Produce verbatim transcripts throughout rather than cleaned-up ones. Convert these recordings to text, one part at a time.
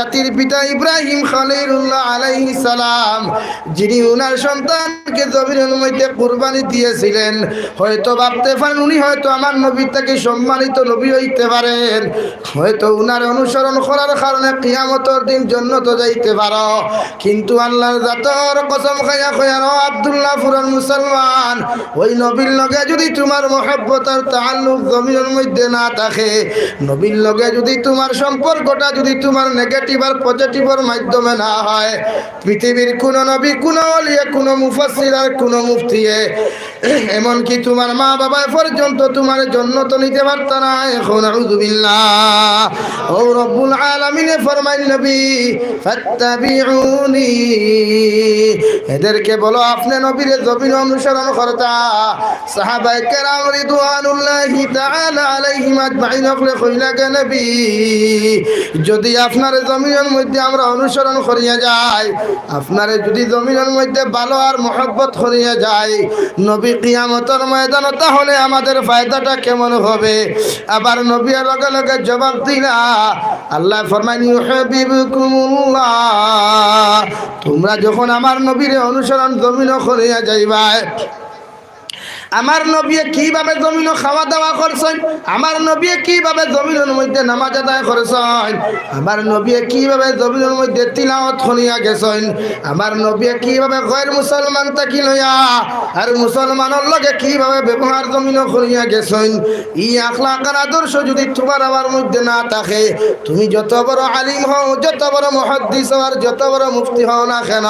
জাতির পিতা ইব্রাহিম খলিলুল্লাহ আলাইহিস সালাম, যিনি উনার সন্তানকে জমিনের মধ্যে কুরবানি দিয়েছিলেন, হয়তো ভাবতে পারেন উনি হয়তো আমার নবী থেকে সম্মানিত নবী হইতে পারেন, হয়তো উনার অনুসরণ করার কারণে কিয়ামতর দিন জন্নতো যাইতে পারো। কিন্তু আল্লাহর জাতর কসম খাইয়া কইয়ার, ও আব্দুল্লাহপুরর মুসলমান, ওই নবীর লগে যদি তুমার মহব্বত আর তাআল্লুক জমিনর মধ্যে না থাকে, নবীর লগে যদি তুমার সম্পর্কটা যদি তুমার নেগেটিভ আর পজিটিভর মাধ্যমে না হয়, পৃথিবীর কুনু নবী, কুনু অলিয়ে, কুনু মুফাসসির আর কুনু মুফতিয়ে, এমনকি তুমার মা বাবায় পর্যন্ত তুমারে জন্নতো নিতে পারতা নায়। এখন আউযুবিল্লাহ। ও রব্বুল আলামিনে ফরমাইন, নবী, ফাত্তাবিউনি, এদেরকে বলো আপনে নবীরে জমিন অনুসরণ করতা। সাহাবায়ে কেরাম রিদওয়ানুল্লাহি তাআলা আলাইহিম আজমাইন অকলে কইলা, গে নবী, যদি আপনারে জমিনর মধ্যে আমরা অনুসরণ করিয়া যাই, আপনারে যদি জমিনর মধ্যে ভালো আর মহব্বত করিয়া যাই, নবী কিয়ামতর ময়দানো, তাহলে আমাদের ফায়দাটা কেমন হবে? আবার নবী লগে লগে জবাব দিলা, আল্লায় ফরমাইন, ইউহিব্বুকুমুল্লাহ, তুমরা যখন আমার নবীরে অনুসরণ জমিনো করিয়া যাইবায়, আমার নবীয়ে কিভাবে জমিনো খাওয়া দাওয়া করছইন, আমার নবীয়ে কিভাবে জমিনর মধ্যে নামাজ আদায় করছইন, আমার নবীয়ে কিভাবে জমিনর মধ্যে তিলাওয়াত করিয়া গেছইন, আমার নবীয়ে কিভাবে গয়র মুসলমান থাকি লইয়া আর মুসলমানর লগে কিভাবে ব্যবহার জমিনো করিয়া গেছইন, ই আখলাক আর আদর্শ যদি তুমার আমার মধ্যে না থাকে, তুমি যত বড় আলিম হও, যত বড় মুহাদ্দিস হও, আর যত বড় মুফতি হও না কেন,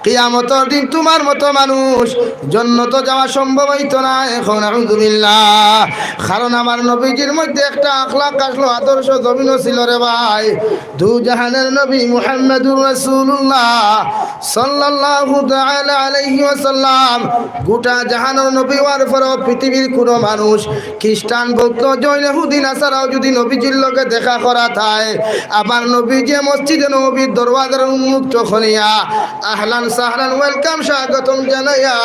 কিয়ামতর দিন তুমার মতো মানুষ জন্নতো যাওয়া সম্ভব অইতো না। এখন আউযুবিল্লাহ। কারণ আমার নবীজির মধ্যে একটা আখলাক আসলো, আদর্শ জমিনো ছিল রে ভাই। দু জাহানের নবী মুহাম্মাদুর রাসূলুল্লাহ সাল্লাল্লাহু তাআলা আলাইহি ওয়াসাল্লাম, গোটা জাহানের নবী হওয়ার পরেও পৃথিবীর কুনু মানুষ খ্রিস্টান, বৌদ্ধ, জৈন, ইহুদি, নাসারাও যদি নবীজির লগে দেখা করা থায়, আবার নবীজি মসজিদে নববীর দরওয়াজার উন্মুক্ত করিয়া আহলান সাহলান, ওয়েলকাম, স্বাগতম জানাইয়া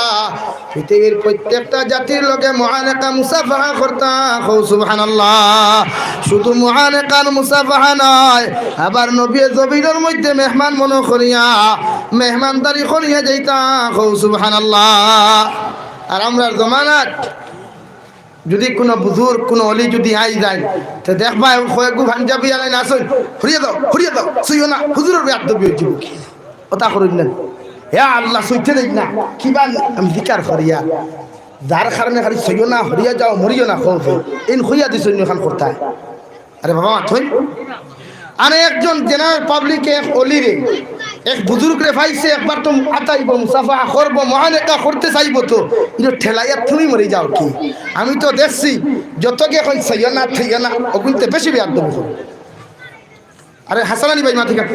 পৃথিবীর প্রত্যেকটা জাতির লগে মুআনেকা মুসাফাহা করতা। কও সুবহানাল্লাহ। শুধু মুআনেকা মুসাফাহা নয়, আবার নবীয়ে জমিনর মধ্যে মেহমান মনো করিয়া মেহমানদারি করিয়া যাইতা। কও সুবহানাল্লাহ। আর আমরার জমানাত যদি কুনু বুজুর্গ, কুনু অলি যদি আই যায়, তে দেখবায় কয়েকগু পাঞ্জাবি আলাইন আছইন, "হরিয়া যাও, হরিয়া যাও, ছইও না, হুজুরর বেয়াদবি অইযিবো।" অতা করইন না। ইয়া আল্লাহ, ছইতে দেইন না। কিবা আমি জিকার করিয়া, যার কারণে খালি ছইও না, হরিয়া যাও, মরিও না, কও যে। ইন কইয়া দিছইন অখান করতায়। আরে বাবা, মাতইন। আরে একজন জেনারেল পাবলিকে এক অলিরে, এক বুজুর্গরে পাইছে, একবার তো আতাইবো, মুসাফাহা করবো, মুআনেকা করতে চাইবো তো, ইনো ঠেলাইয়া তুমি মরি যাও কি? আমি তো দেখছি, যতগে কইন ছইও না, ছইও না, অগুনতে বেশি বেয়াদবি করে। আরে হাসান আলী ভাই, মাতি কাট।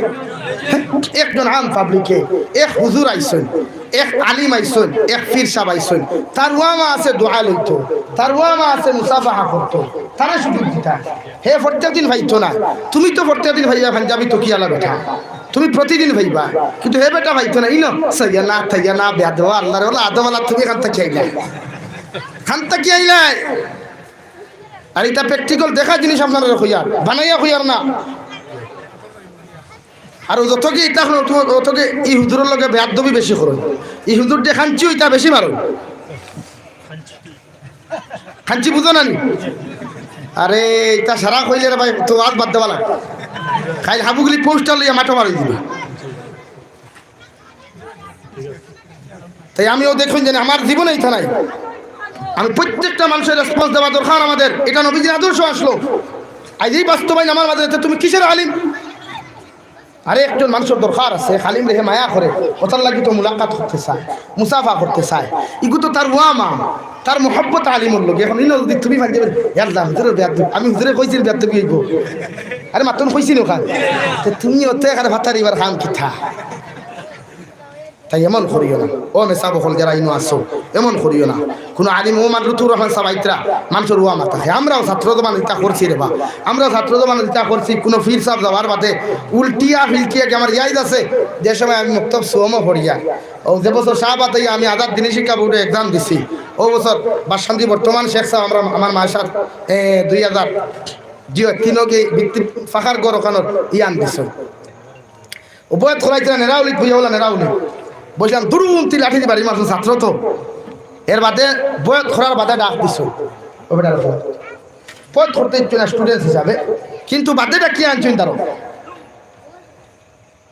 একজন আম পাবলিকে, এক হুজুর আইছইন, এক আলিম আইছইন, এক পীর সাব আইছইন, তার ওয়ামা আছে দোয়া লইতো, তার ওয়ামা আছে মুসাফাহা করতো, তারে সুযোগ দিতা। হে প্রত্যেক দিন পাইতো না, তুমি তো প্রত্যেক দিন পাইবা পাঞ্জাবি টুপিআলা বেটা, তুমি প্রতিদিন পাইবা, কিন্তু হে বেটা পাইতো না। ইনো ছইও না, ছইও না, বেয়াদব, আল্লাহর ওলা আদমআলা, তুমি কান থাকি আইলায়, কান থাকি আইলায়। আর ইতা প্র্যাকটিক্যাল দেখা জিনিস আপনারারে কইয়ার, বানাইয়া কইয়ার না। আর যতগে ইতা অতগে ই হুজুরর লগে বেয়াদবি বেশি করইন। ই হুজুর যে খাঞ্চি, ইতা বেশি মারইন। খাঞ্চি বুঝো না নি? আরে, ইতা সারা কইলে রে ভাই, তো ওয়াজ বাদ দেওয়া লাগে। কাইল হাবুগুলি পোস্টার লইয়া মাঠো মারি দিবে। তাই আমিও দেখইন যে আমার জীবনে ইতা নাই। আমি প্রত্যেকটা মানুষের রেসপন্স দেওয়া দরকার আমাদের। এটা নবীজির আদর্শ আসলো। আইজ এই বাস্তবায়ন আমার মাঝে, তুমি কিসের আলিম? আরে একজন মানুষর দরকার আছে, এক আলিমরে হে মায়া করে, অতার লাগি তো মুলাকাত করতে চায়, মুসাফা করতে চায়। ইগু তো তার ওয়ামা, তার মহব্বত আলিমর লগে। এখন ইনো যদি তুমি মানতে পারো, "ইয়াল্লা, হুজুরর বেয়াদবি, আমি হুজুরে কইছি বেয়াদবি অইবো।" আরে মাতুন কইছি নি অখান? তে তুমি অতে এখানে ফাতারিবার কাম কিতা? তাই এমন করিও না। ও মেসাব অকল যারা ইনো আছো, এমন করিও না। কুনু আলিম ও মানলুতুর রহমান সাব আইতরা, মানষর ওয়ামা থাকে। আমরাও ছাত্র জমানাত ইতা করছি রে বা। আমরাও ছাত্র জমানাত ইতা করছি, কুনু পীর সাব যাওয়ার বাদে উল্টিয়া ফিল্টিয়া কি আমার ইয়াদ আছে, যে সময় আমি মক্তব সুয়মো পড়িয়া, ও যে বছর শাহবাদ অইয়া আমি আজাদ দিনী শিক্ষা বোর্ডো এক্সাম দিছি, ও বছর বাসন্তী বর্তমান শেখ সাব আমরা, আমার মায়ের সাথে, এ, দুই হাজার, জি, তিনগে ভিত্তি ফাঁকার ঘর অখানর ইয়ান দিছে। ও বয়াত করাইতে না, নেরাউলিত বইয়া ওলা নেরাউলি। বলছিলাম, দুরুম তি লাঠি দি বাড়ি মারছো ছাত্র তো। এর বাদে বয়াত করার বাদে ডাক দিছো। ও বেটার বয়াত। বয়াত করতে ইচ্ছু না স্টুডেন্ট হিসাবে। কিন্তু বাদে ডাকিয়া আনছইন তারও।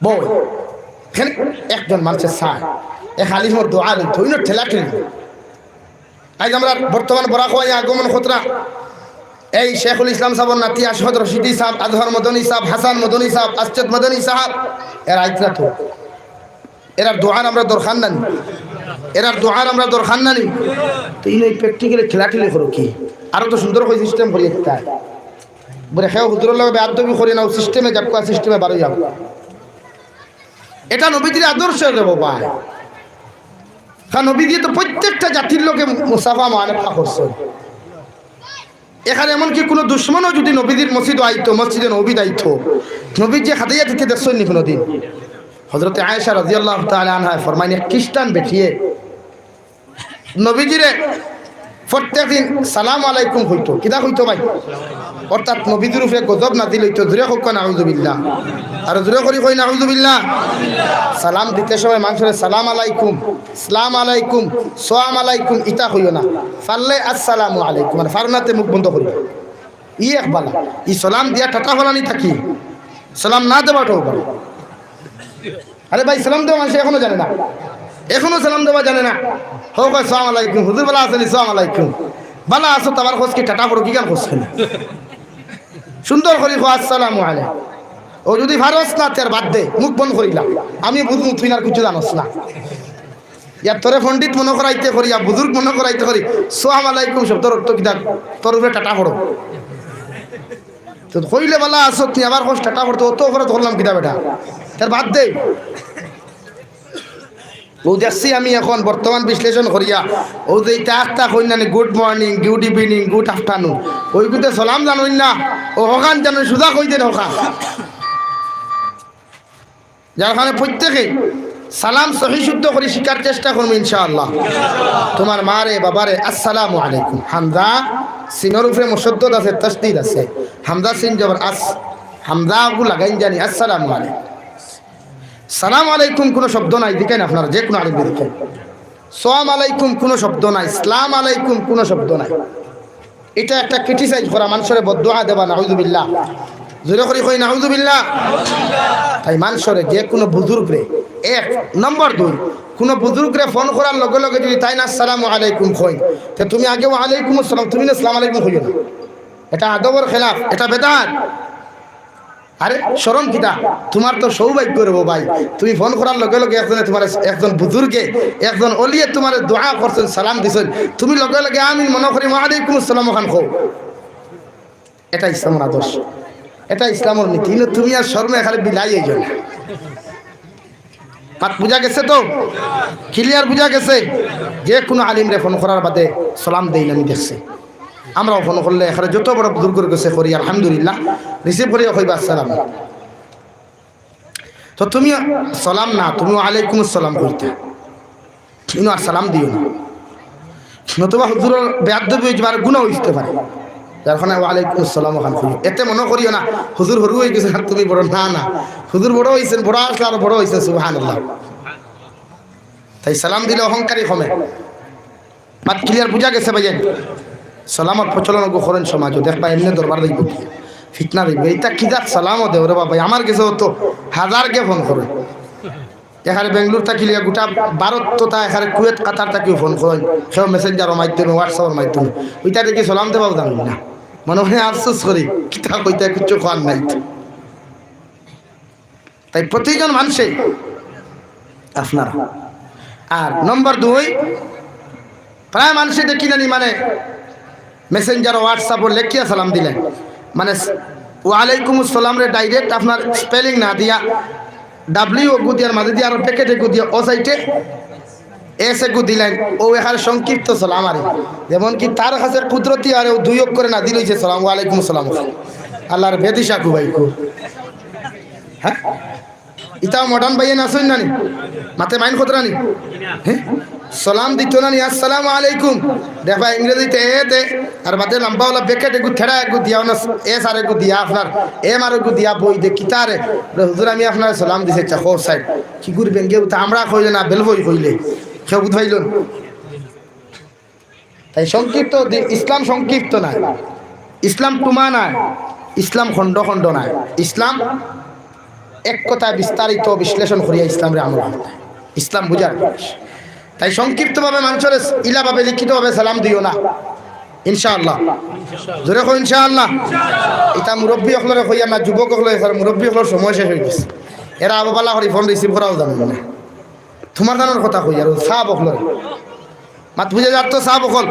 বই। এখানে একজন মানুষের সায়। এক আলিমর দোয়া লইতো, ইনো ঠেলা ঠেলি। আজ আমরা বর্তমান বরাক হয়ে আগমন খতরা। এই শেখুল ইসলাম সাহেবর নাতি আশফাক রশিদি সাহেব, আজহার মদনী সাহেব, হাসান মদনী সাহেব, আসজদ মদনী সাহেব, এরা আইতরা তো। এরার দোয়ার আমরা দরকার নানি? এরার দোয়ার আমরা দরকার নানি? তো ইনো প্র্যাকটিক্যালি ঠেলাঠেলি করো কি? আরো তো সুন্দর করে সিস্টেম করি একটা। বলে, "কেউ হুজুরর লগে বেয়াদবি করি না, ও সিস্টেমে যাক, সিস্টেমে বারো যাক।" এটা নবীজির আদর্শ রে বাবা। কারণ নবীজি তো প্রত্যেকটা জাতির লগে মুসাফা মুআনাকা করছেন। এখানে এমনকি কোনো দুশমনও যদি নবীজির মসজিদও আইতো, মসজিদে নবীত আইতো, নবীজি খাদাইয়া দিতে দেখছেন নি কোনোদিন? হযরতে আয়েশা রাদিয়াল্লাহু তাআলা আনহা ফরমাইন, এক খ্রিস্টান বেটিয়ে নবীজিরে প্রত্যেক দিন সালাম আলাইকুম কইতো। কিতা কইতো ভাই? অর্থাৎ নবীজির উপরে গজব নাজিল হইতো। জোরে কউক্কা নাউজুবিল্লাহ। আর জোরে করি কই নাউজুবিল্লাহ। সালাম দিতে সময় মানুষরে সালাম আলাইকুম, সালাম আলাইকুম, সালাম আলাইকুম, ইতা কইও না। পারলে আসসালামু আলাইকুম, আর পারো না তে মুখ বন্ধ করি। ই এক বালা। ই সালাম দিয়া টাটা ফালানি থাকি, সালাম না দেওয়াটাও বালা। আরে ভাই, সালাম দেওয়া মানুষ এখনো জানে না, এখনো সালাম দেওয়া জানে না। হো কয়, "সালাম আলাইকুম, হুজুর বালা আছইন নি?" "সালাম আলাইকুম।" "বালা আছো?" "তারপর কস কি টাটা পড়ো, কিখান কস কেনে?" সুন্দর করি কো, "আসসালামু আলাইকুম।" ও যদি পারস না, তের বাদ দে, মুখ বন্ধ করিলা। আমি বুঝমু তুই আর কিছু জানস না। ইয়ার তোরে পণ্ডিত মনো করাইতে করি, আর বুজুর্গ মনো করাইতে করি, "সালাম আলাইকুম" শব্দর অর্থ কিতা? তোর উপরে টাটা পড়ো। তো কইলে বালা আছো, তুই আবার কস টাটা পড়তে, অত অপরাধ করলাম কিতা বেটা? তার বাদ দে। ও দেখছি আমি এখন বর্তমান বিশ্লেষণ করিয়া, ও যে ইতা আখতা কইন না নি, "Good morning, good evening, good afternoon", ওইগুতে সালাম জানইন না, ও হকান জানইন, সুজা কই দেন হকান। যার কারণে প্রত্যেকে সালাম সহি শুদ্ধ করি শিখার চেষ্টা করবো ইনশাআল্লাহ। তোমার মারে, বাবারে, আসসালামু আলাইকুম। হামজা সিনর উপরে মুশদ্দদ আছে, তাসদিদ আছে। হামজা সিন জবর আস, হামজা গু লাগাইন জানি, আসসালামু আলাইকুম। সালাম আলাইকুম কোনো শব্দ নাই, দেখেন আপনারা যে কোনো আলিম দেখেন। সালাম আলাইকুম কোনো শব্দ নাই, সালাম আলাইকুম কোনো শব্দ নাই। এটা একটা ক্রিটিসাইজ করা, মানুষরে বদদোয়া দেওয়া, নাউজুবিল্লাহ। জোরে করি কই, নাউজুবিল্লাহ। তাই মানুষরে যে কোনো বুজুর্গরে, এক। নম্বর দুই, কোনো বুজুর্গরে ফোন করার লগে লগে যদি তাইন আসসালামু আলাইকুম কইন, তে তুমি আগে ওয়ালাইকুম আসসালাম, তুমি না আসসালামু আলাইকুম কইও না। এটা আদবর খেলাফ, এটা বেদাত। আরে শরম কিতা? তোমার তো সৌভাগ্য রে ভাই, তুমি ফোন করার লগে লগে একজনে তোমার, একজন বুজুর্গে, একজন অলিয়ে তোমার দোয়া করছেন, সালাম দিছেন, তুমি লগে লগে আমিন মনো করি ওয়ালাইকুম আসসালাম ওখান কও। এটা ইসলামর আদর্শ, এটা ইসলামর নীতি। কিন্তু তুমি আর শরমে খালি বিলাই হয়ে যাও। মাত বুঝা গেছে তো? ক্লিয়ার বুঝা গেছে? যে কোনো আলিমরে ফোন করার বাদে সালাম দেইন, আমি দেখছি। আমরাও ফোন করলে এখানে যত বড় বুজুর্গর গেছে করি, আলহামদুলিল্লাহ, রিসিভ করিয়া কইবা আসসালাম। তো তুমি সালাম না, তুমি ওয়ালাইকুম আসসালাম কইতা। ইনো আর সালাম দিও না। নতুবা হুজুরর বেয়াদবি হইতে পারে, গুনাহ হইতে পারে। যার কারণে ওয়ালাইকুম আসসালাম ওখান কইও। এতে মনো করিও না, হুজুর হুরু হয়ে গেছে আর তুমি বড়। না, না। হুজুর বড় হইছেন, বড় আসলে আরো বড় হইছেন, সুবহানাল্লাহ। তাই সালাম দিলে অহংকারী কমে। মাত ক্লিয়ার বুঝা গেছে ভাইয়া? সালামর প্রচলন ওগু করেন সমাজও। দেখবা এমনি দরবার দেখবো কি? ফিতনা দেখবো। এটা কি জাত সালামও দেও রে বাবা? আমার গেছে তো হাজার গে ফোন করে। এখানে বেঙ্গালুর থাকি লিয়া গোটা ভারত তথা এখানে কুয়েত, কাতার থাকিও ফোন করেন। কেউ মেসেঞ্জারর মাধ্যমে, WhatsApp-র মাধ্যমে। ওইটা দেখি সালাম দেওয়াও জানেন না। মনে মনে আফসোস করি, কিতা কইতা কিচ্ছু কওয়ার নাই। তাই প্রতিজন মানুষে আপনারা। আর নম্বর দুই, প্রায় মানুষে দেখি জানি মানে মেসেঞ্জার, WhatsApp-ও লেখিয়া সালাম দিলেন, মানে ওয়ালাইকুম আসসালামরে ডাইরেক্ট আপনার স্পেলিং না দিয়া ডাব্লিউ ওগু দিয়ার মাঝে দিয়া আর ব্র্যাকেট এগু দিয়া ও সাইডে এস এগু দিলেন, ও এখানে সংক্ষিপ্ত সালাম আরে, যেমন কি তার কাছে কুদরতি আরে ও দুই অক্ষরে নাজিল হইছে সালাম, ওয়ালাইকুম আসসালাম। আল্লাহর বেদিশা কুবাইকু। হ্যাঁ, ইতাও মডার্ন ভাইয়ে না শুন নানি, মাতে মাইন খতরানি। হ্যাঁ, সালাম দিতো না নি, "আসসালামু আলাইকুম।" দেখবা ইংরেজিতে এ দে, আর বাদে লম্বা ওলা ব্র্যাকেট এগু থেড়া এগু দিয়া, অনো এস আর এগু দিয়া, আপনার এম আর এগু দিয়া বই দে, কিতারে? বলে, "হুজুর, আমি আপনার সালাম দিছি।" "আচ্ছা, কও সাইড।" কিগুর বেঙ্গে উঠা আমরা কইলে না, বেলবই কইলে। কেউ বুঝ পাইল না? তাই সংক্ষিপ্ত দি-, ইসলাম সংক্ষিপ্ত নায়, ইসলাম টুমা নায়, ইসলাম খণ্ড খণ্ড নায়, ইসলাম এক কথায় বিস্তারিত বিশ্লেষণ করিয়া ইসলামরে আমল করতে। ইসলাম বুঝার জিনিস। তাই সংক্ষিপ্তভাবে মানুষের ইলাভাবে লিখিতভাবে সালাম দিও না, ইনশাআল্লাহ। জোরে কও ইনশাআল্লাহ। ইটা মুরব্বী অকলরে কইয়া না, যুবক অকলরে, স্যার, মুরব্বী অকলর সময় শেষ অই গেছে। এরা আবো বালা করি ফোন রিসিভ করাও জানে না। তোমার জানোর কথা কই আর সাব অকলরে। মাত বুঝা যার তো সাব অকল?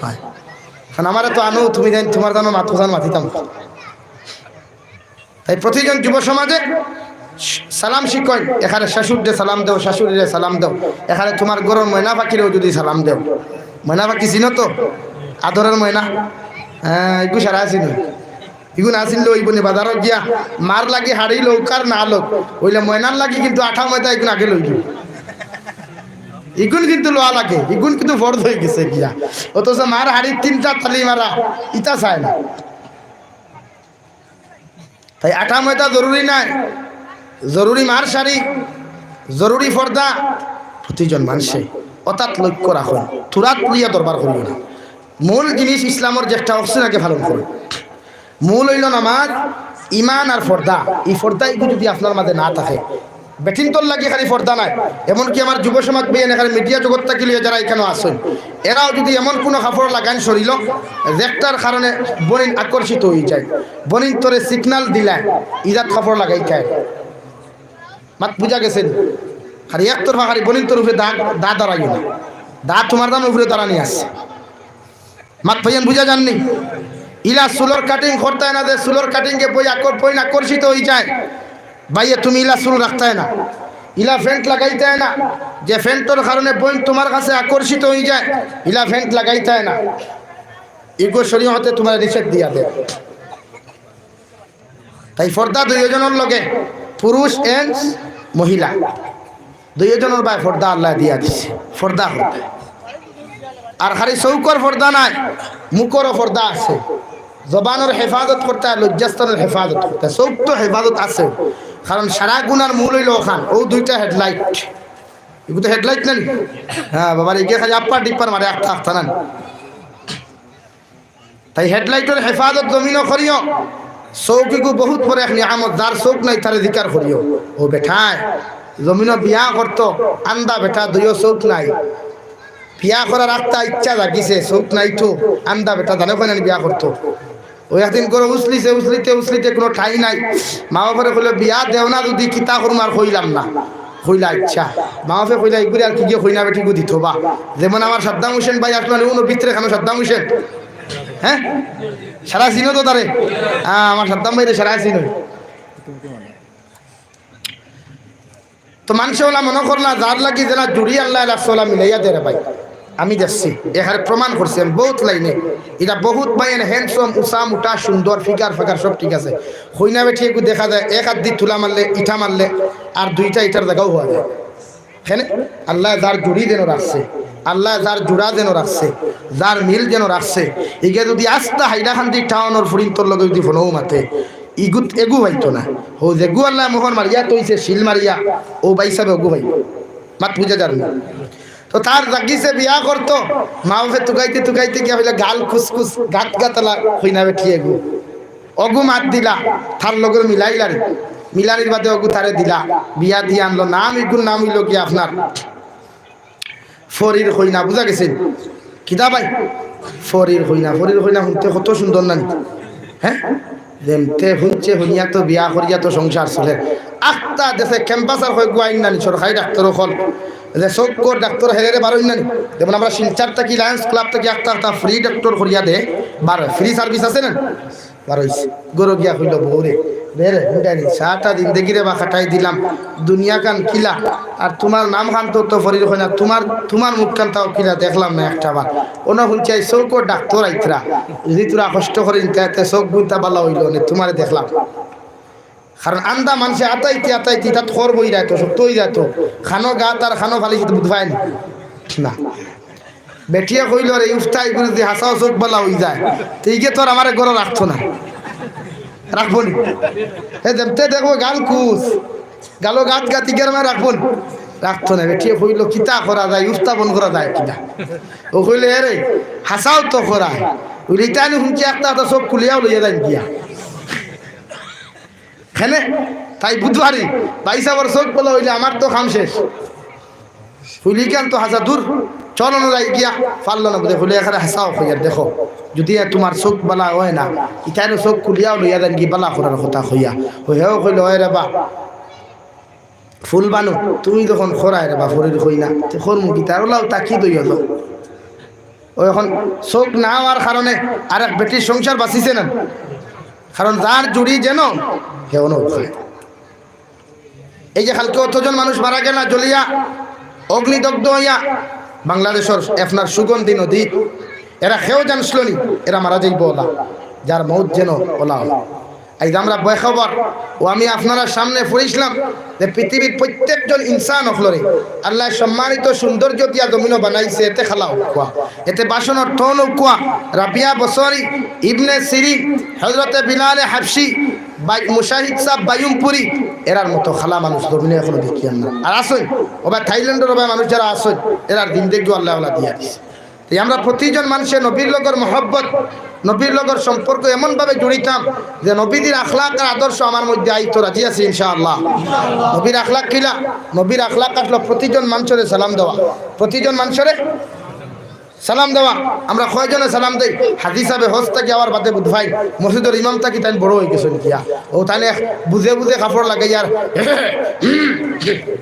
হয়। কারণ আমারে তো আনো, তুমি জানি তোমার জানো মাত কোথায় মাতিতাম। তাই প্রতিজন যুব সমাজে সালাম শিখইন, এখানে শ্বশুররে সালাম দেও, শাশুড়িরে সালাম দেও, এখানে তোমার ঘরর ময়না পাখিরেও যদি সালাম দেও, ময়না পাখি চিনো তো, আদরের ময়না, হ্যাঁ, একটু সারা চিনি। ইগুন আসিল লইব নি বাজারো গিয়া, মার লাগি হাড়ি লউক আর না লউক, অইলে ময়নার লাগি কিন্তু আটা ময়দা ইগুন আগে লইব। ইগুন কিন্তু লওয়া লাগে, ইগুন কিন্তু ফরজ অই গেছে গিয়া। অথচ মার হাড়ি তিনটা তালি মারা, ইটা চায় না। তাই আটা ময়দা জরুরি নায়, জরুরি মার শাড়ি, জরুরি পর্দা। প্রতিজন মানুষে অতাত লক্ষ্য রাখইন, থুড়াত লইয়া দরবার করিও না। মূল জিনিস ইসলামর যেটা অকশন আগে পালন করো। মূল অইল নামাজ, ইমান আর পর্দা। ই পর্দা ইগু যদি আপনার মাঝে না থাকে, বেটিন্তর লাগি খালি পর্দা নায়, এমনকি আমার যুব সমাজ ভাইয়াইন এখানে মিডিয়া জগৎ থাকি লইয়া যারা এখানে আছইন, এরাও যদি এমন কোনো কাপড় লাগাইন শরীলো, যেটার কারণে বইন আকর্ষিত অই যায়, বইনতরে সিগনাল দিলায়, ইজাত কাপড় লাগাইতায়। মাত বুঝা গেছে নি? খালি একতরফা খালি বইনতর উপরে দা, দা দাঁড়াইও না। দা তোমার দাম উপরে দাঁড়ানি আছে। মাত ভাইয়াইন বুঝা যার নি? ইলা চুলর কাটিং করতায় না, যে চুলর কাটিং এ বই আকর-, বইন আকর্ষিত অই যায়। ভাইয়া, তুমি ইলা চুল রাখতায় না, ইলা প্যান্ট লাগাইতায় না, যে প্যান্টর কারণে বইন তোমার কাছে আকর্ষিত অই যায়, ইলা প্যান্ট লাগাইতায় না। ইগু শরীয়তে তোমার নিষেধ দিয়া দেয়। তাই পর্দা দুইজনর লগে, পুরুষ and মহিলা, দুইজনর বায় পর্দা আল্লায় দিয়া দিছে। পর্দা করতে। আর খালি চউখর পর্দা নায়, মুখরও পর্দা আছে। জবানর হেফাজত করতে হয়, লজ্জাস্থানর হেফাজত করতে হয়। চউখ তো হেফাজত আছে, কারণ সারা গুনার মূল অইল অখান, অউ দুইটা হেডলাইট। ইগু তো হেডলাইট না নি? হ্যাঁ, বাবার ইগে খালি আপ্পার ডিপ্পার মারে আখতা আখতা না নি? তাই হেডলাইটর হেফাজত জমিনো করিও। চউখ ইগু বহুত বড় এক নিয়ামত, যার চউখ নাই তারে জিকার করিও। ও বেটায় জমিনো বিয়া করতো, আন্দা বেটা, দুইও চউখ নাই। বিয়া করার আখতা ইচ্ছা জাগিছে, চউখ নাই তো, আন্দা বেটা জানে কয় না নি বিয়া করতো। অউ একদিন ঘরো উছলিছে, উছলিতে উছলিতে কুনু ঠাই নাই। মা বাপরে কইলো, "বিয়া দেও না যদি কিতা করমু আর কইলাম না।" কইলা, "আচ্ছা।" মা বাপে কইলা, "ইগুরে আর কিগিয়ে কইনা বেটিগু দিতো বা।" যেমন আমার সাদ্দাম হোসেন ভাই আসলো, উনো ভিতরে খানো সাদ্দাম হোসেন। হ্যাঁ? সারা চিনো তো তারে? হ্যাঁ, আমার সাদ্দাম ভাইরে সারা চিনো। তো মানষে অলা মনো করলা, যার লাগি যেলা জুড়ি আল্লায় রাখছে অলা মিলাইয়া দে রে ভাই। আমি দেখছি, এখানে প্রমাণ করছি আমি বহুত লাইনে। ইটা বহুত ভাইয়াইন handsome, উচা, মুটা, সুন্দর, ফিগার ফাগার সব ঠিক আছে। কইনা বেটি এগু দেখা যায়, এক আত দি তুলা মারলে, ইটা মারলে, আর দুইটা ইটার জাগাও অওয়া যায়। কেনে? আল্লায় যার জুড়ি যেন রাখছে, আল্লায় যার জুড়া যেন রাখছে, যার মিল যেন রাখছে। ইগে যদি আস্তা হাইলাকান্দি টাউনর ফুরিন্তর লগে যদি ফোনও মাতে, ইগুত এগু পাইতো না। অউ যেগু আল্লায় মোহর মারিয়া থইছে, সিল মারিয়া, অউ ভাইসাবে অগু পাইবো। মাত বুঝা যার নি? তো তার জাগিছে বিয়া করতো, মা বাপে তুকাইতে তুকাইতে গিয়া অইলে গাল খুসখুস, গাত গাতালা, কইনা বেটি এগু। অগু মাত দিলা, তার লগে মিলাইলারে। মিলানির বাদে অগু তারে দিলা, বিয়া দিয়া আনলো। নাম ইগুর নাম অইলো কি আপনার? ফরির কইনা, বুঝা গেছে? কিতা ভাই? ফরির কইনা, ফরির কইনা হুনতে কত সুন্দর না নি? হ্যাঁ? যেমতে হুনছে হুনিয়া তো বিয়া করিয়া তো সংসার চলের। আখতা দেশে ক্যাম্পাসর কয়গু আইন না নি সরকারি ডাক্তার অকল। যে চউখর ডাক্তার হেরেরে বারইন না নি। যেমন আমরা শিলচর থাকি Lions Club থাকি আখতা আখতা free ডাক্তার করিয়া দে, বারয়, free service আছে না? বারইছে। ঘরো গিয়া কইলো বউরে, "বেরে, হুন্ডানি, সারাটা জিন্দেগিরে বা কাটাই দিলাম, দুনিয়াখান কিলা, আর তুমার নামখান তো, তো ফরির কইনা, তুমার, তুমার মুখখান তাও কিলা দেখলাম না একটা বার। অনো হুনছি আইজ চউখর ডাক্তার আইতরা, যদি তোরা কষ্ট করি নিতে, তে চউখ গুনতা বালা অইলো নে, তুমারে দেখলাম।" কারণ আন্দা মানষে আতাইতে আতাইতে তাত খর বই যাইতো, শক্ত অই যাইতো। খানো গাত আর খানো ফালিশে তো বুঝ পায় নি। না। বেটিয়ে কইল, "রে উফতা, ইগুর যদি হাছাউ চউখ বালা অইযায়, তে ইগে তো আর আমারে ঘরো রাখতো না।" রাখবো নি? এ যেমতে দেখবো গাল কুচ, গালো গাত গাত, ইগের মাঝে রাখবো নি? রাখতো না। বেটিয়ে কইল, "কিতা করা যায়, উফতা বন্ধ করা যায় কিনা?" অউ কইল, "এরে, হাছাউ তো করায়।" অইলে ইতা নি হুনছি একটা একটা চউখ খুলিয়াউ লইয়া যাইন গিয়া। কেনে? তাই বুধবারি ভাইসাবর চউখ বালা অইলে আমার তো কাম শেষ। ফুইলিখান তো হাছা দূর, চলো না যাই গিয়া, পারলো না বুঝে, ফুইলিখারে হাছাউ কইয়ার দেখো, যদি এ তুমার চউখ বালা অয় না, ইতাইনও চউখ খুলিয়াউ লইয়া যাইন গি বালা করার কথা কইয়া। অউ হেও কইল, "অয় রে বা, ফুলবানু, তুমি যখন করায় রে বা, ফুরির কইনা, তে করমু কিতা, অলাউ তাকি দইও তো।" অউ এখন চউখ না অওয়ার কারণে আরেক বেটির সংসার বাঁচিছে না, কারণ যার জুড়ি যেন হেও নৌকায়। এই যে কালকে অতজন মানুষ মারা গেলা জ্বলিয়া, অগ্নিদগ্ধ অইয়া, বাংলাদেশর আপনার সুগন্ধি নদী, এরা কেউ জানছিল নি, এরা মারা যাইব অলা, যার মউত যেন অলা অলা। আইজ আমরা বেখবর, অউ আমি আপনারার সামনে পড়ছিলাম যে পৃথিবীর প্রত্যেকজন ইনসান অকলরে আল্লায় সম্মানিত সৌন্দর্য দিয়া জমিনো বানাইছে, এতে খালা অউক্কা, এতে বাসনর থন অউক্কা, রাবিয়া বসরি, ইবনে সিরিন, হযরতে বিলালে হাবশি, বাই-, মুজাহিদ সাব বায়ুমপুরি, এরার মতো খালা মানুষ জমিনো এখনো দেখিয়ার না। আর আছইন, অউ বা থাইল্যান্ডর অউ বা মানুষ যারা আছইন, এরার জিন্দেগিও আল্লায় অলা দিয়া দিছে। তে আমরা প্রতিজন মানষে নবীর লগর মহব্বত, নবীর লগর সম্পর্ক এমনভাবে জুড়িতাম যে নবীজির আখলাক আর আদর্শ আমার মধ্যে আইতো। রাজি আছি ইনশাআল্লাহ? নবীর আখলাক কিলা? নবীর আখলাক আসলো প্রতিজন মানষরে সালাম দেওয়া, প্রতিজন মানষরে সালাম দেওয়া। আমরা কয়জনে সালাম দেই? হাজি সাবে হজ থাকি আওয়ার বাদে বুধবাই মসজিদর ইমাম থাকি তাইন বড় অইগেছইন গিয়া। অউ তাইন এক বুঝে বুঝে কাপড় লাগাইয়ার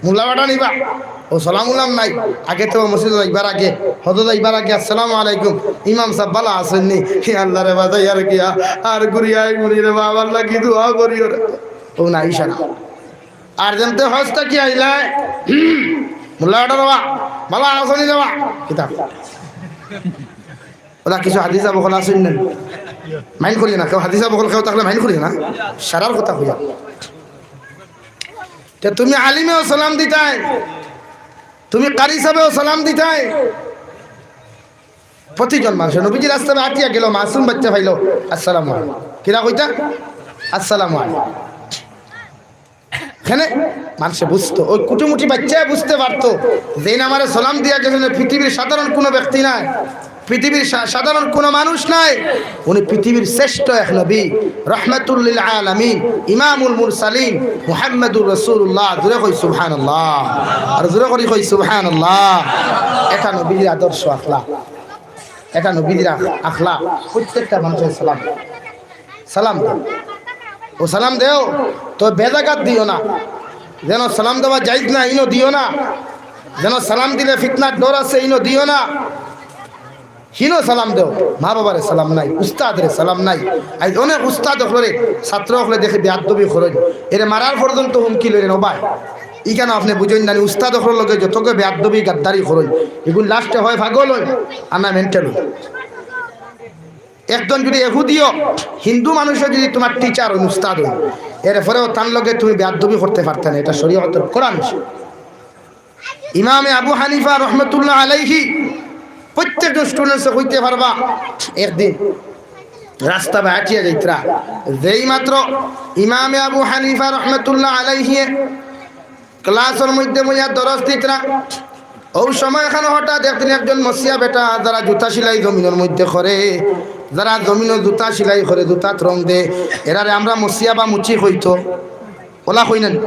মোল্লা বাটা নিবা। অউ সালাম উলাম নাই। আগে তো মসজিদো যাইবার আগে, হজো যাইবার আগে, "আসসালামু আলাইকুম, ইমাম সাব বালা আছইন নি?" হে আল্লাহ রে বাজাইয়ার গিয়া, আর ঘুরিয়াই মুড়ি রে বাবার লাগি দোয়া করিও রে। অউ নাই সারা। আর যেমতে হজ থাকি আইলায়, হুম, মোল্লা বাটা রে বা, বালা আছইন নি রে বা? কিতা? অলা কিছু হাজি সাব অকল আছইন না? মাইন্ড করিও না, কেউ হাজি সাব অকল কেউ থাকলে মাইন্ড করিও না। সারার কথা কইয়া। তে তুমি আলিমেও সালাম দিতায়, তুমি কারি সাবেও সালাম দিতায়। প্রতিজন মানষে নবীজির রাস্তায় আটিয়া গেল, মাসুম বাচ্চা পাইল, "আসসালামু আলাইকুম।" কিলা কইতা? "আসসালামু আলাইকুম।" কেনে? মানষে বুঝতো, অউ কুটিমুটি বাচ্চায় বুঝতে পারতো যে ইন আমারে সালাম দিয়া গেছইন, পৃথিবীর সাধারণ কুনু ব্যক্তি নায়, পৃথিবীর সা-, সাধারণ কুনু মানুষ নায়, উনি পৃথিবীর শ্রেষ্ঠ এক নবী, রহমাতুল লিল আলামিন, ইমামুল মুরসালিন, মুহাম্মাদুর রাসূলুল্লাহ। জোরে কই সুবহানাল্লাহ, আর জোরে করি কই সুবহানাল্লাহ। এটা নবীর আদর্শ আখলাক, এটা নবীর আখ-, আখলাক। প্রত্যেকটা মানষে সালাম সালাম দেও। অউ সালাম দেও, তো বেজাগাত দিও না। যেন সালাম দেওয়া জায়েজ না, ইনো দিও না। যেন সালাম দিলে ফিতনার ডর আছে, ইনো দিও না। হিনো সালাম দেও, মা বাবারে সালাম নাই, উস্তাদরে সালাম নাই। আইজ অনেক উস্তাদ অকলরে ছাত্র অকলে দেখি বেয়াদবি করইন, এরে মারার পর্যন্ত হুমকি লইন। ও ভাই, ইখান আপনে বুঝইন না নি, উস্তাদ অকলর লগে যতগু বেয়াদবি গাদ্দারি করইন, ইগুন লাস্টে হয় পাগল অইন, আর না মেন্টাল অইন। একজন যুদি এহুদিও হিন্দু মানুষও যুদি তুমার টিচার অইন, উস্তাদ অইন, এরপরেও তান লগে তুমি বেয়াদবি করতে পারতা না, এটা শরীয়তর কোরআন। ইমামে আবু হানিফা রহমতুল্লাহ আলাইহি প্রত্যেকজন স্টুডেন্টসে কইতে পারবা, একদিন রাস্তা বায় আটিয়া যাইতরা, যেই মাত্র ইমামে আবু হানিফা রহমতুল্লাহ আলাইহি ক্লাসর মধ্যে বইয়া দরস দিতরা। অউ সময় এখানো হঠাৎ একদিন একজন মসিয়া বেটা, যারা জুতা সিলাই জমিনর মধ্যে করে, যারা জমিনো জুতা সিলাই করে, জুতাত রং দে, এরারে আমরা মসিয়া বা মুচি কইতো, অলা কইন না নি?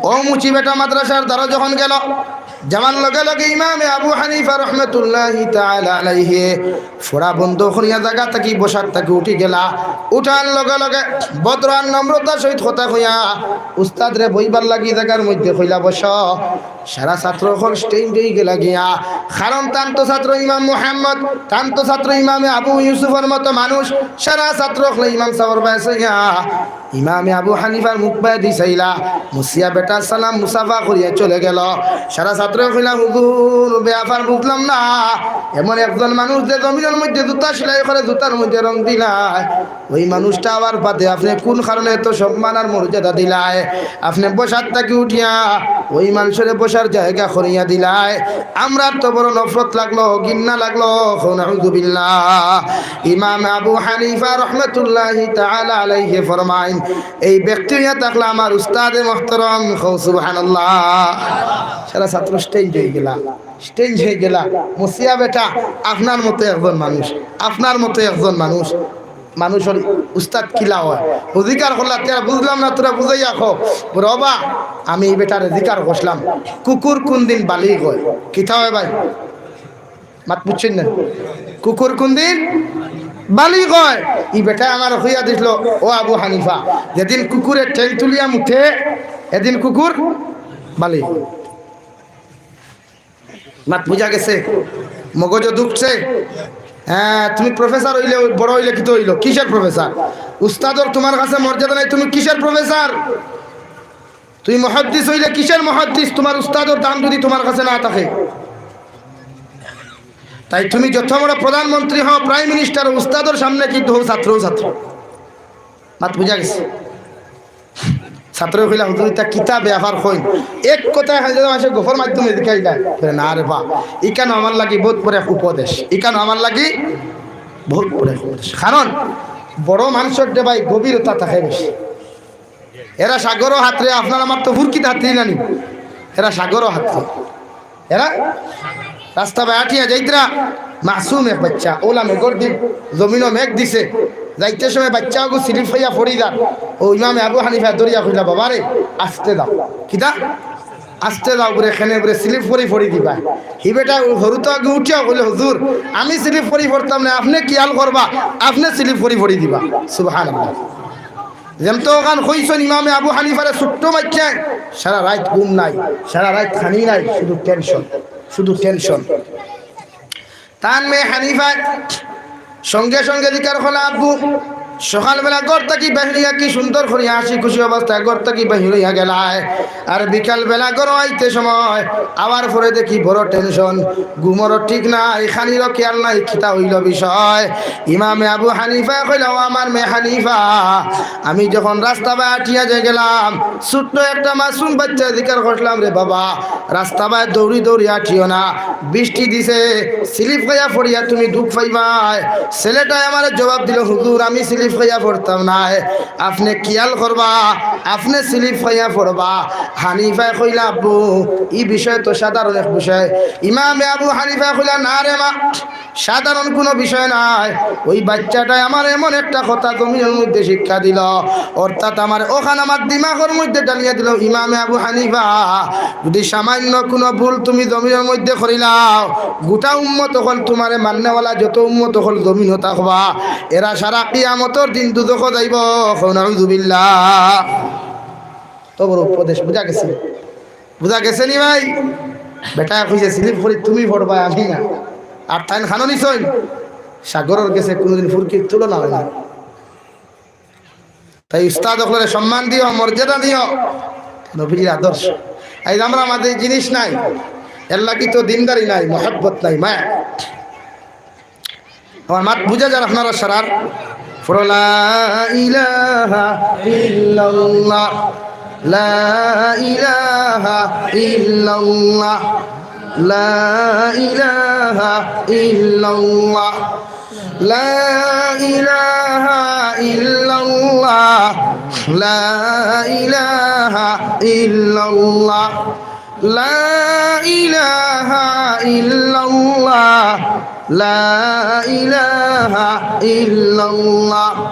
অউ মুচি বেটা মাদ্রাসার দ্বারো যখন গেল, যাওয়ার লগে লগে ইমামে আবু হানিফা রহমতুল্লাহি তাআলা আলাইহি পড়া বন্ধ করিয়া জাগা থাকি বসার থাকি উঠি গেলা। উঠার লগে লগে ভদ্র আর নম্রতার সহিত কথা কইয়া উস্তাদরে বইবার লাগি জাগার মধ্যে কইলা, "বসো।" সারা ছাত্র অকল স্ট্যান্ড অই গেলা গিয়া, কারণ তান তো ছাত্র ইমাম মুহাম্মদ, তান তো ছাত্র ইমামে আবু ইউসুফর মতো মানুষ। সারা ছাত্র অকলে ইমাম সাবর বায় চাইয়া ইমামে আবু হানিফার মুখ বায়দি চাইলা। মুসিয়া বেটা সালাম মুসাফা করিয়া চলে গেল। সারা ছাত্রয়ে কইলা, "হুজুর, ব্যাপার বুঝলাম না, এমন একজন মানুষ যে জমিনর মধ্যে জুতা সিলাই করে, জুতার মধ্যে রং দিলায়, ওই মানুষটা আবার বাদে আপনে কুন কারণে এত সম্মান আর মর্যাদা দিলায়? আপনে বসার থাকি উঠিয়া ওই মানষরে বসার জাগা করিয়া দিলায়। আমরার তো বড় নফরত লাগলো, ঘিন্না লাগলো। কও নাউজুবিল্লাহ। ইমাম আবু হানিফা রহমতুল্লাহি তাআলা আলাইহি ফরমাইন, এই ব্যক্তি অইয়া থাকলা আমার উস্তাদে মুহতারাম। কও সুবহানাল্লাহ। সারা ছাত্র স্টেঞ্জ অইগেলা, স্টেঞ্জ অইগেলা। মুছিয়া বেটা, আপনার মতো একজন মানুষ, আপনার মতো একজন মানুষ, মানুষর উস্তাদ কিলা অয়? ও জিকার করলা, তে আর বুঝলাম না, তোরা বুঝাইয়া কও। বলে, "ওবা, আমি এই বেটারে জিকার করছিলাম, কুকুর কুন দিন বালিগ অয়?" কিতা অয় ভাই? মাত বুঝছইন না? কুকুর কুন দিন বালিগ অয়? ই বেটায় আমারে কইয়া দিছিল, "ও আবু হানিফা, যেদিন কুকুরে ঠেং তুলিয়া মুতে, এদিন কুকুর বালিগ।" মাত বুঝা গেছে? মগজো ঢুকছে? হ্যাঁ, তুমি প্রফেসর অইলে, বড় অইলে কিতা অইলো? কিসের প্রফেসর? উস্তাদর তুমার কাছে মর্যাদা নাই, তুমি কিসের প্রফেসর? তুমি মুহাদ্দিস অইলে কিসের মুহাদ্দিস, তুমার উস্তাদর দাম যুদি তুমার কাছে না থাকে? তাই তুমি যত বড় প্রধানমন্ত্রী হও, প্রাইম মিনিস্টার, উস্তাদর সামনে কিন্তু হও ছাত্র, ছাত্র। মাত বুঝা গেছে? ছাত্রয় কইলা, "হুজুর, ইতা কিতা ব্যাপার কইন?" এক কথায় হাজার মাসে গফর মাধ্যমে জিকাইলা। বলে, "না রে বা, ইখান আমার লাগি বউত বড় এক উপদেশ, ইখান আমার লাগি বউত বড় এক উপদেশ।" কারণ বড় মানষর দে ভাই গভীরতা থাকে বেশি। এরা সাগরো হাতরে, আপনার আমার তো ফুরকিত হাতরি নানি, এরা সাগরো হাতরে। এরা রাস্তা বায় আটিয়া যাইতরা, মাসুম এক বাইচ্চা, অলা মেঘর দিন, জমিনো মেঘ দিছে, যাইতে সময় বাইচ্চা অগু স্লিপ অইয়া পড়ি যার। ও ইমামে আবু হানিফায় ধরিয়া কইলা, "বাবারে, আস্তে যাও।" কিতা? "আস্তে যাও, বুলে কেনে বুলে স্লিপ করি পড়ি দিবায়।" হি বেটা হুরুতা অগু উঠিয়া কইলো, "হুজুর, আমি স্লিপ করি পড়তাম নায়, আপনে খিয়াল করবা, আপনে স্লিপ করি পড়ি দিবা।" সুবহানাল্লাহ। যেমতো অখান কইছইন ইমামে আবু হানিফারে ছুট্ট বাইচ্চায়, সারা রাইত ঘুম নাই, সারা রাইত খানি নাই, শুধু টেনশন, শুধু টেনশন। তান মেয়ে হানিফায় সঙ্গে সঙ্গে জিকার করলা, "আব্বু, সকালবেলা ঘর থাকি বাহির অইয়া কি সুন্দর করি হাসি খুশি অবস্থায় ঘর থাকি বাহির অইয়া গেলায়, আর বিকালবেলা ঘরো আইতে সময় আওয়ার পরে দেখি বড় টেনশন, ঘুমরও ঠিক নাই, খানিরও খিয়াল নাই, কিতা অইলো বিষয়?" ইমামে আবু হানিফায় কইলা, "ও আমার মেয়ে হানিফা, আমি যখন রাস্তা বায় আটিয়া যাইগেলাম, ছুট্ট একটা মাসুম বাইচ্চায় জিকার করছিলাম, 'রে বাবা, রাস্তা বায় দৌড়ি দৌড়ি আটিও না, বৃষ্টি দিছে, স্লিপ খাইয়া পড়িয়া তুমি দুখ পাইবায়।' ছেলেটায় আমারে জবাব দিলো, 'হুজুর, আমি স্লিপ খাইয়া পড়তাম নায়, আপনে খিয়াল করবা, আপনে স্লিপ খাইয়া পড়বা।'" হানিফায় কইলা, "আব্বু, ই বিষয় তো সাধারণ এক বিষয়।" ইমামে আবু হানিফায় কইলা, "না রে মা, সাধারণ কুনু বিষয় নায়। ওই বাইচ্চাটায় আমারে এমন একটা কথা জমিনর মধ্যে শিক্ষা দিলো, অর্থাৎ আমারে অখান আমার দিমাগর মধ্যে ঢালিয়া দিলো, ইমামে আবু হানিফা, যুদি সামান্য কুনু ভুল তুমি জমিনর মধ্যে করিলাও, গোটা উম্মত অকল তুমারে মাননেওয়ালা যত উম্মত অকল জমিনো থাকবা, এরা সারা কিয়ামতর দিন দুজখো যাইবো।" কও নাউজুবিল্লাহ। তো বড় উপদেশ, বুঝা গেছে? বুঝা গেছে নি ভাই? বেটায় কইছে, "স্লিপ করি তুমি পড়বায়, আমি না।" আর তাইন খানো নিছইন, সাগরর গেছে কুনুদিন ফুরকির তুলনা অয় না। তাই উস্তাদ অকলরে সম্মান দিও, মর্যাদা দিও, নবীজির আদর্শ। আইজ আমরার মাঝে ই জিনিস নাই, এরলাগি তো দিনদারি নাই, মহব্বত নাই, মায়া। আমার মাত বুঝা যার আপনারা সারার? পড়ো, লা ইলাহা ইল্লাল্লাহ, লা ইলাহা ইল্লাল্লাহ, লা ইলাহা ইল্লাল্লাহ, লা ইলাহা ইল্লাল্লাহ, লা ইলাহা ইল্লাল্লাহ। لا إله إلا الله، لا إله إلا الله،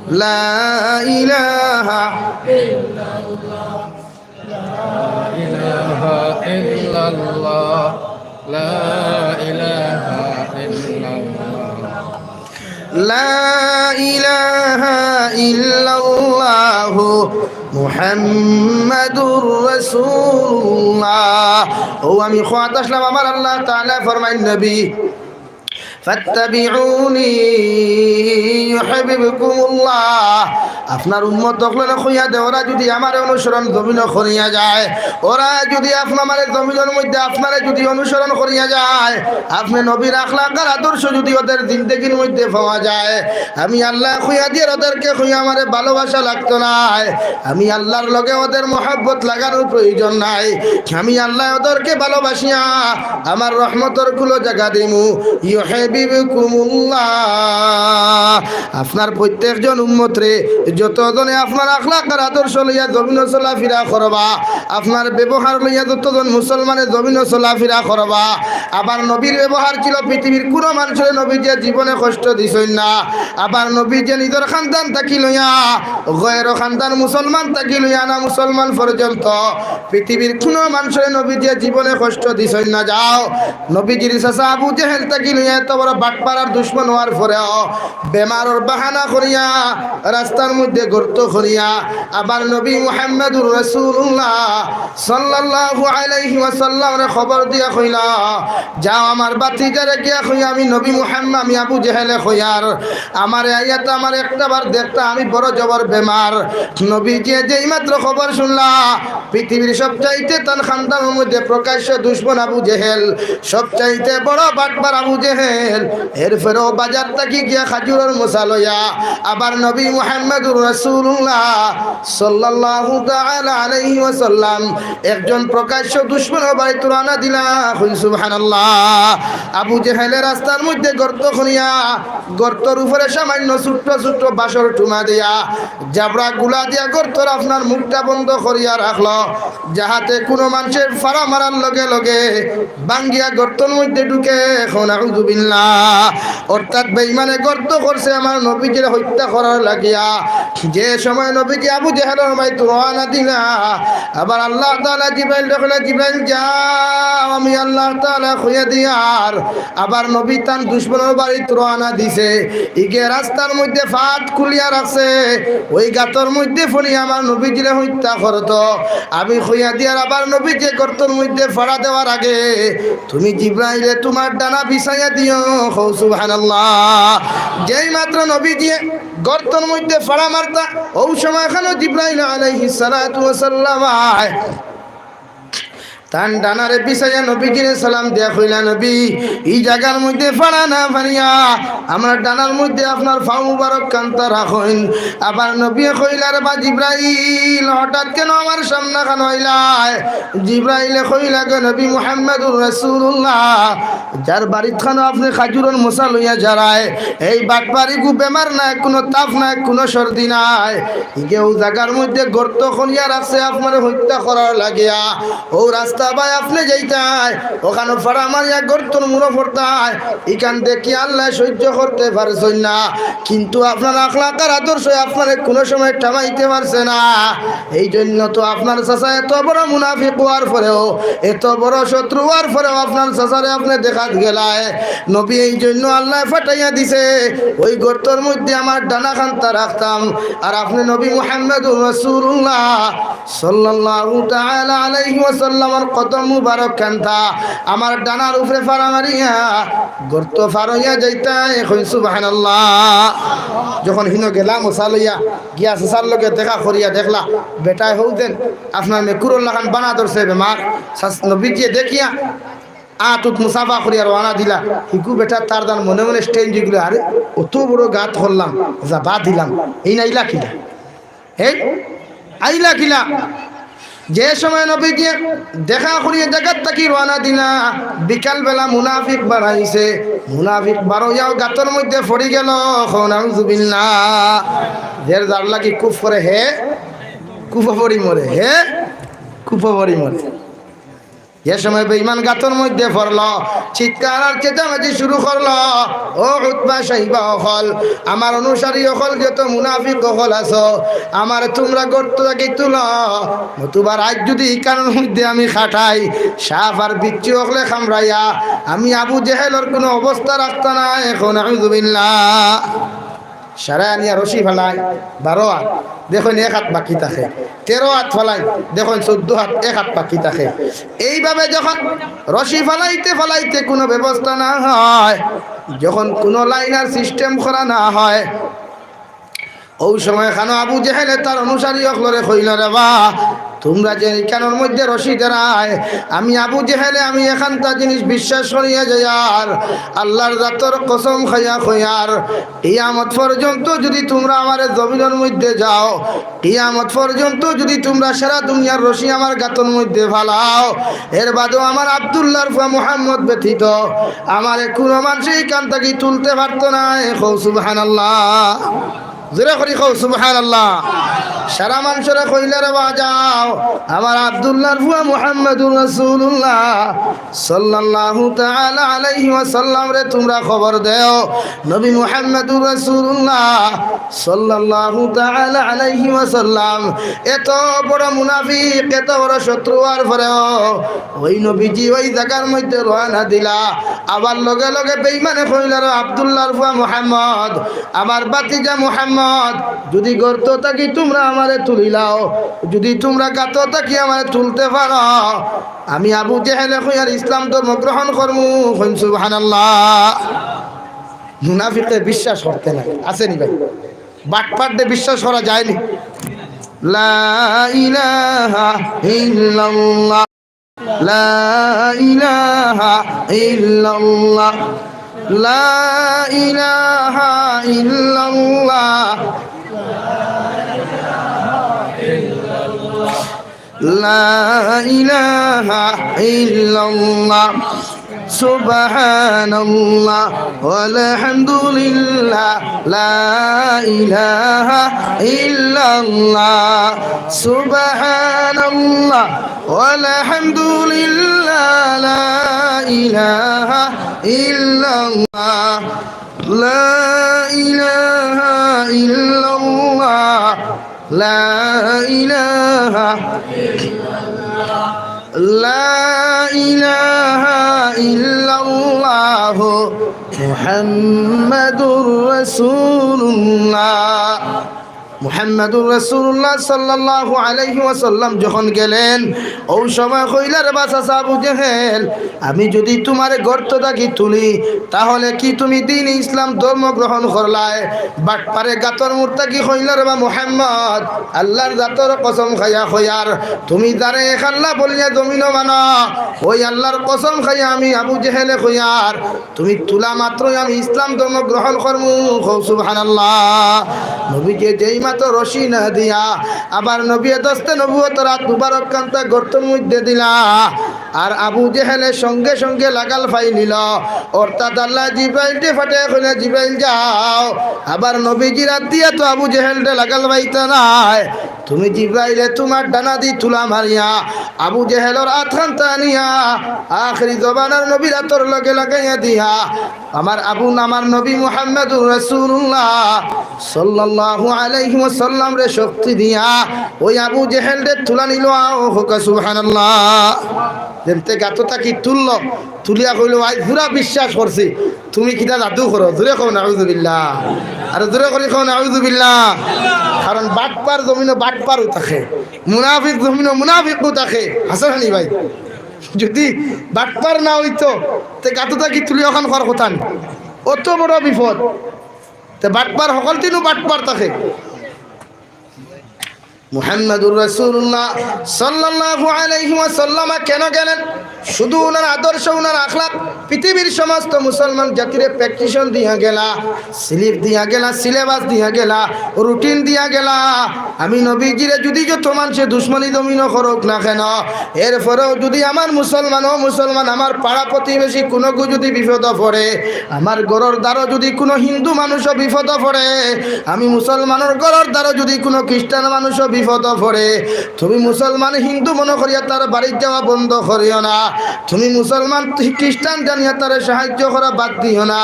لا إله إلا الله، لا إله إلا الله، لا إله إلا الله، لا إله إلا الله، محمد رسول الله। ও আমি কওয়াত আসলাম, আমার আল্লাহ তাআলা ফরমাইন, নবী, فاتبعوني يحببكم الله। আপনার উম্মত অকলরে কইয়া দে, ওরা যুদি আমারে অনুসরণ জমিনো করিয়া যায়, ওরা যুদি আপনা আমারে জমিনর মধ্যে আপনারে যুদি অনুসরণ করিয়া যায়, আপনে নবীর আখলাক আর আদর্শ যুদি ওদের জিন্দেগির মধ্যে পাওয়া যায়, আমি আল্লায় কইয়া দিয়ার ওদেরকে কইয়া আমারে ভালোবাসা লাগতো নায়। আমি আল্লার লগে ওদের মহব্বত লাগানোর প্রয়োজন নাই। আমি আল্লায় ওদেরকে ভালোবাসিয়া আমার রহমতর কুলো জাগা দিমু। يحببكم الله। আপনার প্রত্যেকজন উম্মতরে, যতজনে আপনার আখলাক আর আদর্শ লইয়া জমিনো চলাফিরা করবা, আপনার ব্যবহার লইয়া যতজন মুসলমানে জমিনো চলাফিরা করবা, আবার নবীর ব্যবহার ছিল পৃথিবীর কুনো মানষরে নবীজিয়ে জীবনে কষ্ট দিছইন না। আবার নবীজিয়ে নিজর খানদান থাকি লইয়া, গয়র খানদান মুসলমান থাকি লইয়া না মুসলমান পর্যন্ত পৃথিবীর কুনো মানষরে নবীজিয়ে জীবনে কষ্ট দিছইন না। যাও, নবীজির চাচা আবু জেহেল থাকি লইয়া এত বড় বাটপার আর দুশমন অওয়ার পরেও বেমারর বাহানা করিয়া রাস্তার মধ্যে গর্ত করিয়া আবার নবী মুহাম্মাদুর রাসূলুল্লাহ সাল্লাল্লাহু আলাইহি ওয়াসাল্লামরে খবর দিয়া কইলা, যাও আমার ভাতিজারে গিয়া কইয়া আমি নবী মুহাম্মদ, আমি আবু জেহেলে কইয়ার, আমারে আইয়া তো আমার একটা বার দেখতা, আমি বড় জবর বেমার। নবীজিয়ে যেই মাত্র খবর শুনলা, পৃথিবীর সবচাইতে তান খানদানর মধ্যে প্রকাশ্য দুশমন আবু জেহেল, সবচাইতে বড় বাটপার আবু জেহেল, এরপরেও বাজার থাকি গিয়া খাজুরর মোসা লইয়া আবার নবী মুহাম্মাদুর রাসূলুল্লাহ সাল্লাল্লাহু তাআলা আলাইহি ওয়াসাল্লাম একজন প্রকাশ্য দুশমনর বাড়িত রওয়ানা দিলা। কইন সুবহানাল্লাহ। আবু জেহেলে রাস্তার মধ্যে গর্ত খনিয়া, গর্তর উপরে সামান্য ছোট্ট ছোট্ট বাঁশর টুমা দিয়া জাবরা গুলা দিয়া গর্তর আপনার মুখটা বন্ধ করিয়া রাখলো, যাহাতে কুনো মানষে ফাড়া মারার লগে লগে ভাঙ্গিয়া গর্তর মধ্যে ঢুকে। কও নাউজুবিল্লাহ। অর্থাৎ বেঈমানে গর্ত করছে আমার নবীজিরে হত্যা করার লাগিয়া। যে সময় নবীজি আবু জেহেলর বাড়িত রওয়ানা দিলা, আবার আল্লাহ তাআলা জিব্রাইলরে কইলা, জিব্রাইল যাও, আমি আল্লাহ তাআলা কইয়া দিয়ার আবার নবী তান দুশমনর বাড়িত রওয়ানা দিছে। ইগে রাস্তার মধ্যে ফাত খুলিয়া রাখছে, ওই গাতর মধ্যে ফড়িয়া আমার নবীজিরে হত্যা করতো। আমি কইয়া দিয়ার আবার নবীজিরে গর্তর মধ্যে ফাড়া দেওয়ার আগে তুমি জিব্রাইলে তুমার ডানা বিছাইয়া দিও। কও সুবহানাল্লাহ। যেই মাত্র নবীজিয়ে গর্তর মধ্যে ফাড়া মারতা, অউ সময় খানো জিব্রাইল আলাইহিস সালাতু ওয়াস সালাম আয়। তান ডানারে বিছাইয়া নবীজিরে সালাম দিয়া কইলা, নবী, ই জাগার মধ্যে ফাড়া না ফাড়িয়া আমার ডানার মধ্যে আপনার পাও মুবারক খান্তা রাখইন। আবার নবীয়ে কইলা, রে বা জিব্রাইল, হঠাৎ কেনে আমার সামনে খানো আইলায়? জিব্রাইলে কইলা, গো নবী মুহাম্মাদুর রাসূলুল্লাহ, যার বাড়িত খানো আপনে খাজুরর মোসা লইয়া যারায়, এই বাটপারিগু বেমার নাই, কুনো তাপ নাই, কুনো সর্দি নাই। ইগে অউ জাগার মধ্যে গর্ত খনিয়া রাখছে আপনারে হত্যা করার লাগিয়া। অউ রাস্তা বায় আপনে যাইতায়, অখানো ফাড়া মারিয়া গর্তর মুড়ো পড়তায়। ইখান দেখি আল্লায় সইজ্য করতে পারছইন না, কিন্তু আপনার আখলাক আর আদর্শে আপনারে কুনো সময় থামাইতে পারছে না। এই জন্য তো আপনার চাচা এত বড় মুনাফিক অওয়ার পরেও, এত বড় শত্রু অওয়ার পরেও আপনার চাচারে আপনে দেখাত গেলায়। নবী এই জন্য আল্লায় ফাটাইয়া দিছে, ওই গর্তর মধ্যে আমার ডানা খান্তা রাখতাম, আর আপনে নবী মুহাম্মাদুর রাসূলুল্লাহ সাল্লাল্লাহু তাআলা আলাইহি ওয়াসাল্লামর কদম মুবারক খান্তা আমার ডানার উপরে ফাড়া মারিয়া গর্ত ফাড় অইয়া যাইতায়। কইন সুবহানাল্লাহ। যখন হিনো গেলা মোসা লইয়া, গিয়া চাচার লগে দেখা করিয়া দেখলা, বেটায় হউ দেন আপনার মেকুরর লাখান বানা ধরছে বেমার। চাচ-, নবীজিয়ে দেখিয়া আতুত মুসাফা করিয়া রওয়ানা দিলা। হিগু বেটা তার দান মনে মনে stand অইগেলো, আরে, অত বড় গাত করলাম, যাবা দিলাম, এইন আইলা কিলা? এই আইলা কিলা? যে সময় নবীজিয়ে দেখা করিয়া জাগাত থাকি রওয়ানা দিলা, বিকাল বেলা মুনাফিক বারইছে, মুনাফিক বারইয়াও গাতর মধ্যে পড়ি গেলো। কও নাউজুবিল্লাহ। দের যার লাগি কুফ করে হে, কুফ পড়ি মরে হে, কুফ পড়ি মরে। যে সময় বেঈমান গাতর মধ্যে পড়লো, চিৎকার আর চেঁচামেচি শুরু করলো, ও উতবা শাইবা অকল, আমার অনুসারী অকল, যত মুনাফিক অকল আছো, আমারে তুমরা গর্ত থাকি তুলো, নতুবা রাইত যুদি ইখানর মধ্যে আমি খাটাই, সাপ আর বিচ্ছু অকলে কামড়াইয়া আমি আবু জেহেলর কুনো অবস্থা রাখতা নায়। কও নাউজুবিল্লাহ। সারায় আনিয়া রশি ফালাইন বারো আত, দেখইন এক আত বাকি থাকে। তেরো আত ফালাইন, দেখইন চৌদ্দ আত, এক আত বাকি থাকে। এইভাবে যখন রশি ফালাইতে ফালাইতে কুনু ব্যবস্থা না হয়, যখন কুনু লাইন আর সিস্টেম করা না হয়, অউ সময় খানো আবু জেহেলে তার অনুসারী অকলরে কইলো, "রে বা, তুমরা যে ইখানর মধ্যে রশি দেরায়, আমি আবু জেহেলে আমি এখানতা জিনিস বিশ্বাস করিয়া যাইয়ার, আল্লার জাতর কসম খাইয়া কইয়ার, কিয়ামত পর্যন্ত যুদি তুমরা আমারে জমিনর মধ্যে যাও, কিয়ামত পর্যন্ত যুদি তুমরা সারা দুনিয়ার রশি আমার গাতর মধ্যে ফালাও, এর বাদেও আমার আব্দুল্লাহর ফুয়া মুহাম্মদ ব্যতীত আমারে কুনু মানষে ইখান থাকি তুলতে পারতো নায়।" কও সুবহানাল্লাহ। জোরে করি কও সুবহানাল্লাহ। সারা মানষরে কইলা, "রে বা, যাও, আমার আব্দুল্লাহর ফুয়া মুহাম্মাদুর রাসূলুল্লাহ সাল্লাল্লাহু তাআলা আলাইহি ওয়াসাল্লামরে তুমরা খবর দেও, নবী মুহাম্মাদুর রাসূলুল্লাহ সাল্লাল্লাহু তাআলা আলাইহি ওয়াসাল্লাম এত বড় মুনাফিক, এত বড় শত্রু অওয়ার পরেও অউ নবীজি অউ জাগার মধ্যে রওয়ানা দিলা।" আবার লগে লগে বেইমানে কইলা, "রে আব্দুল্লাহর ফুয়া মুহাম্মদ, আমার ভাতিজা মুহাম্মদ, যুদি গর্ত থাকি তুমরা আমারে তুলিলাও, যুদি তুমরা গাত থাকি আমারে তুলতে পারো, আমি আবু জেহেলে কইয়ার ইসলাম ধর্ম গ্রহণ করমু।" কইন সুবহানাল্লাহ। মুনাফিকে বিশ্বাস করতে নাই, আছে নি ভাই? বাটপাররে বিশ্বাস করা যায়নি। লা ইলাহা ইল্লাল্লাহ। لا إله إلا الله. لا إله إلا الله. لا إله إلا الله. سبحان الله والحمد لله. لا إله إلا الله. سبحان الله والحمد لله. لا إله إلا الله. لا إله إلا الله. لا إله إلا الله. لا إله إلا الله. محمد رسول الله. মুহাম্মাদুর রাসূলুল্লাহ সাল্লাল্লাহু আলাইহি ওয়াসাল্লাম যখন গেলেন, অউ সময় কইলা, "রে বা চাচা আবু জেহেল, আমি যুদি তুমারে গর্ত থাকি তুলি, তাহলে কি তুমি দ্বীন ইসলাম ধর্ম গ্রহণ করলায়?" বাটপারে গাতর মুখ থাকি কইলা, "রে বা মুহাম্মদ, আল্লার জাতর কসম খাইয়া কইয়ার, তুমি যারে এক আল্লা বলিয়া জমিনো মানো, অউ আল্লার কসম খাইয়া আমি আবু জেহেলে কইয়ার, তুমি তুলা মাত্রই আমি ইসলাম ধর্ম গ্রহণ করমু।" কও সুবহানাল্লাহ। নবীজি যেই মাত্র রশি না দিয়া, আবার নবীয়ে দস্তে নবুয়তর আত মুবারক খান্তা গর্তর মধ্যে দিলা, আর আবু জেহেলে সঙ্গে সঙ্গে লাগাল পাইলিলো। অর্থাৎ আল্লায় জিব্রাইলরে পাঠাইয়া কইলা, "জিব্রাইল যাও।" আবার নবীজির আত দিয়া তো আবু জেহেলরে লাগাল পাইতা নায়। তুমি জিব্রাইলে তুমার ডানাদি তুলা মারিয়া আবু জেহেলর আত খান্তা আনিয়া আখেরি জমানার নবীর আতর লগে লাগাইয়া দিয়া আমার আবু, আমার নবী মুহাম্মাদুর রাসূলুল্লাহ সাল্লাল্লাহু আলাইহি ওয়াসাল্লামরে শক্তি দিয়া অউ আবু জেহেলরে তুলা নিলো। আও কউক্কা সুবহানাল্লাহ। যেনতে গাত থাকি তুললো, তুলিয়া কইলো, "আইজ পুরা বিশ্বাস করছি, তুমি কিতা জাদু করো।" জোরে কও নাউজুবিল্লাহ। আরো জোরে করি কও নাউজুবিল্লাহ। কারণ বাটপার জমিনো বাটপারউ থাকে, মুনাফিক জমিনো মুনাফিকউ থাকে। হাসান হানি ভাই, যুদি বাটপার না অইতো, তে গাত থাকি তুলি অখান কওয়ার কথা নি। অত বড় বিপদ। তে বাটপার হকলতিনউ বাটপার থাকে। মুহাম্মাদুর রাসূলুল্লাহ সাল্লাল্লাহু আলাইহি ওয়াসাল্লাম কেন গেলেন? শুধু উনার আদর্শ, উনার আখলাক পৃথিবীর সমস্ত মুসলমান জাতিরে প্র্যাকটিশন দিয়া গেলা, স্লিপ দিয়া গেলা, সিলেবাস দিয়া গেলা, রুটিন দিয়া গেলা। আমি নবীজিরে যুদি যত মানষে দুশমনি জমিনো করউক না কেন, এরপরেও যুদি আমার মুসলমান, ও মুসলমান, আমার পাড়া প্রতিবেশী কুনুগু যুদি বিপদো পড়ে, আমার ঘরর দ্বারো যুদি কুনু হিন্দু মানুষও বিপদো পড়ে, আমি মুসলমানর ঘরর দ্বারো যুদি কুনু খ্রিস্টান মানুষও বিপদো পড়ে, তুমি মুসলমান হিন্দু মনো করিয়া তার বাড়িত যাওয়া বন্ধ করিও না। তুমি মুসলমান খ্রিস্টান যেন ইয়া তারে সাহায্য করা বাদ দিও না।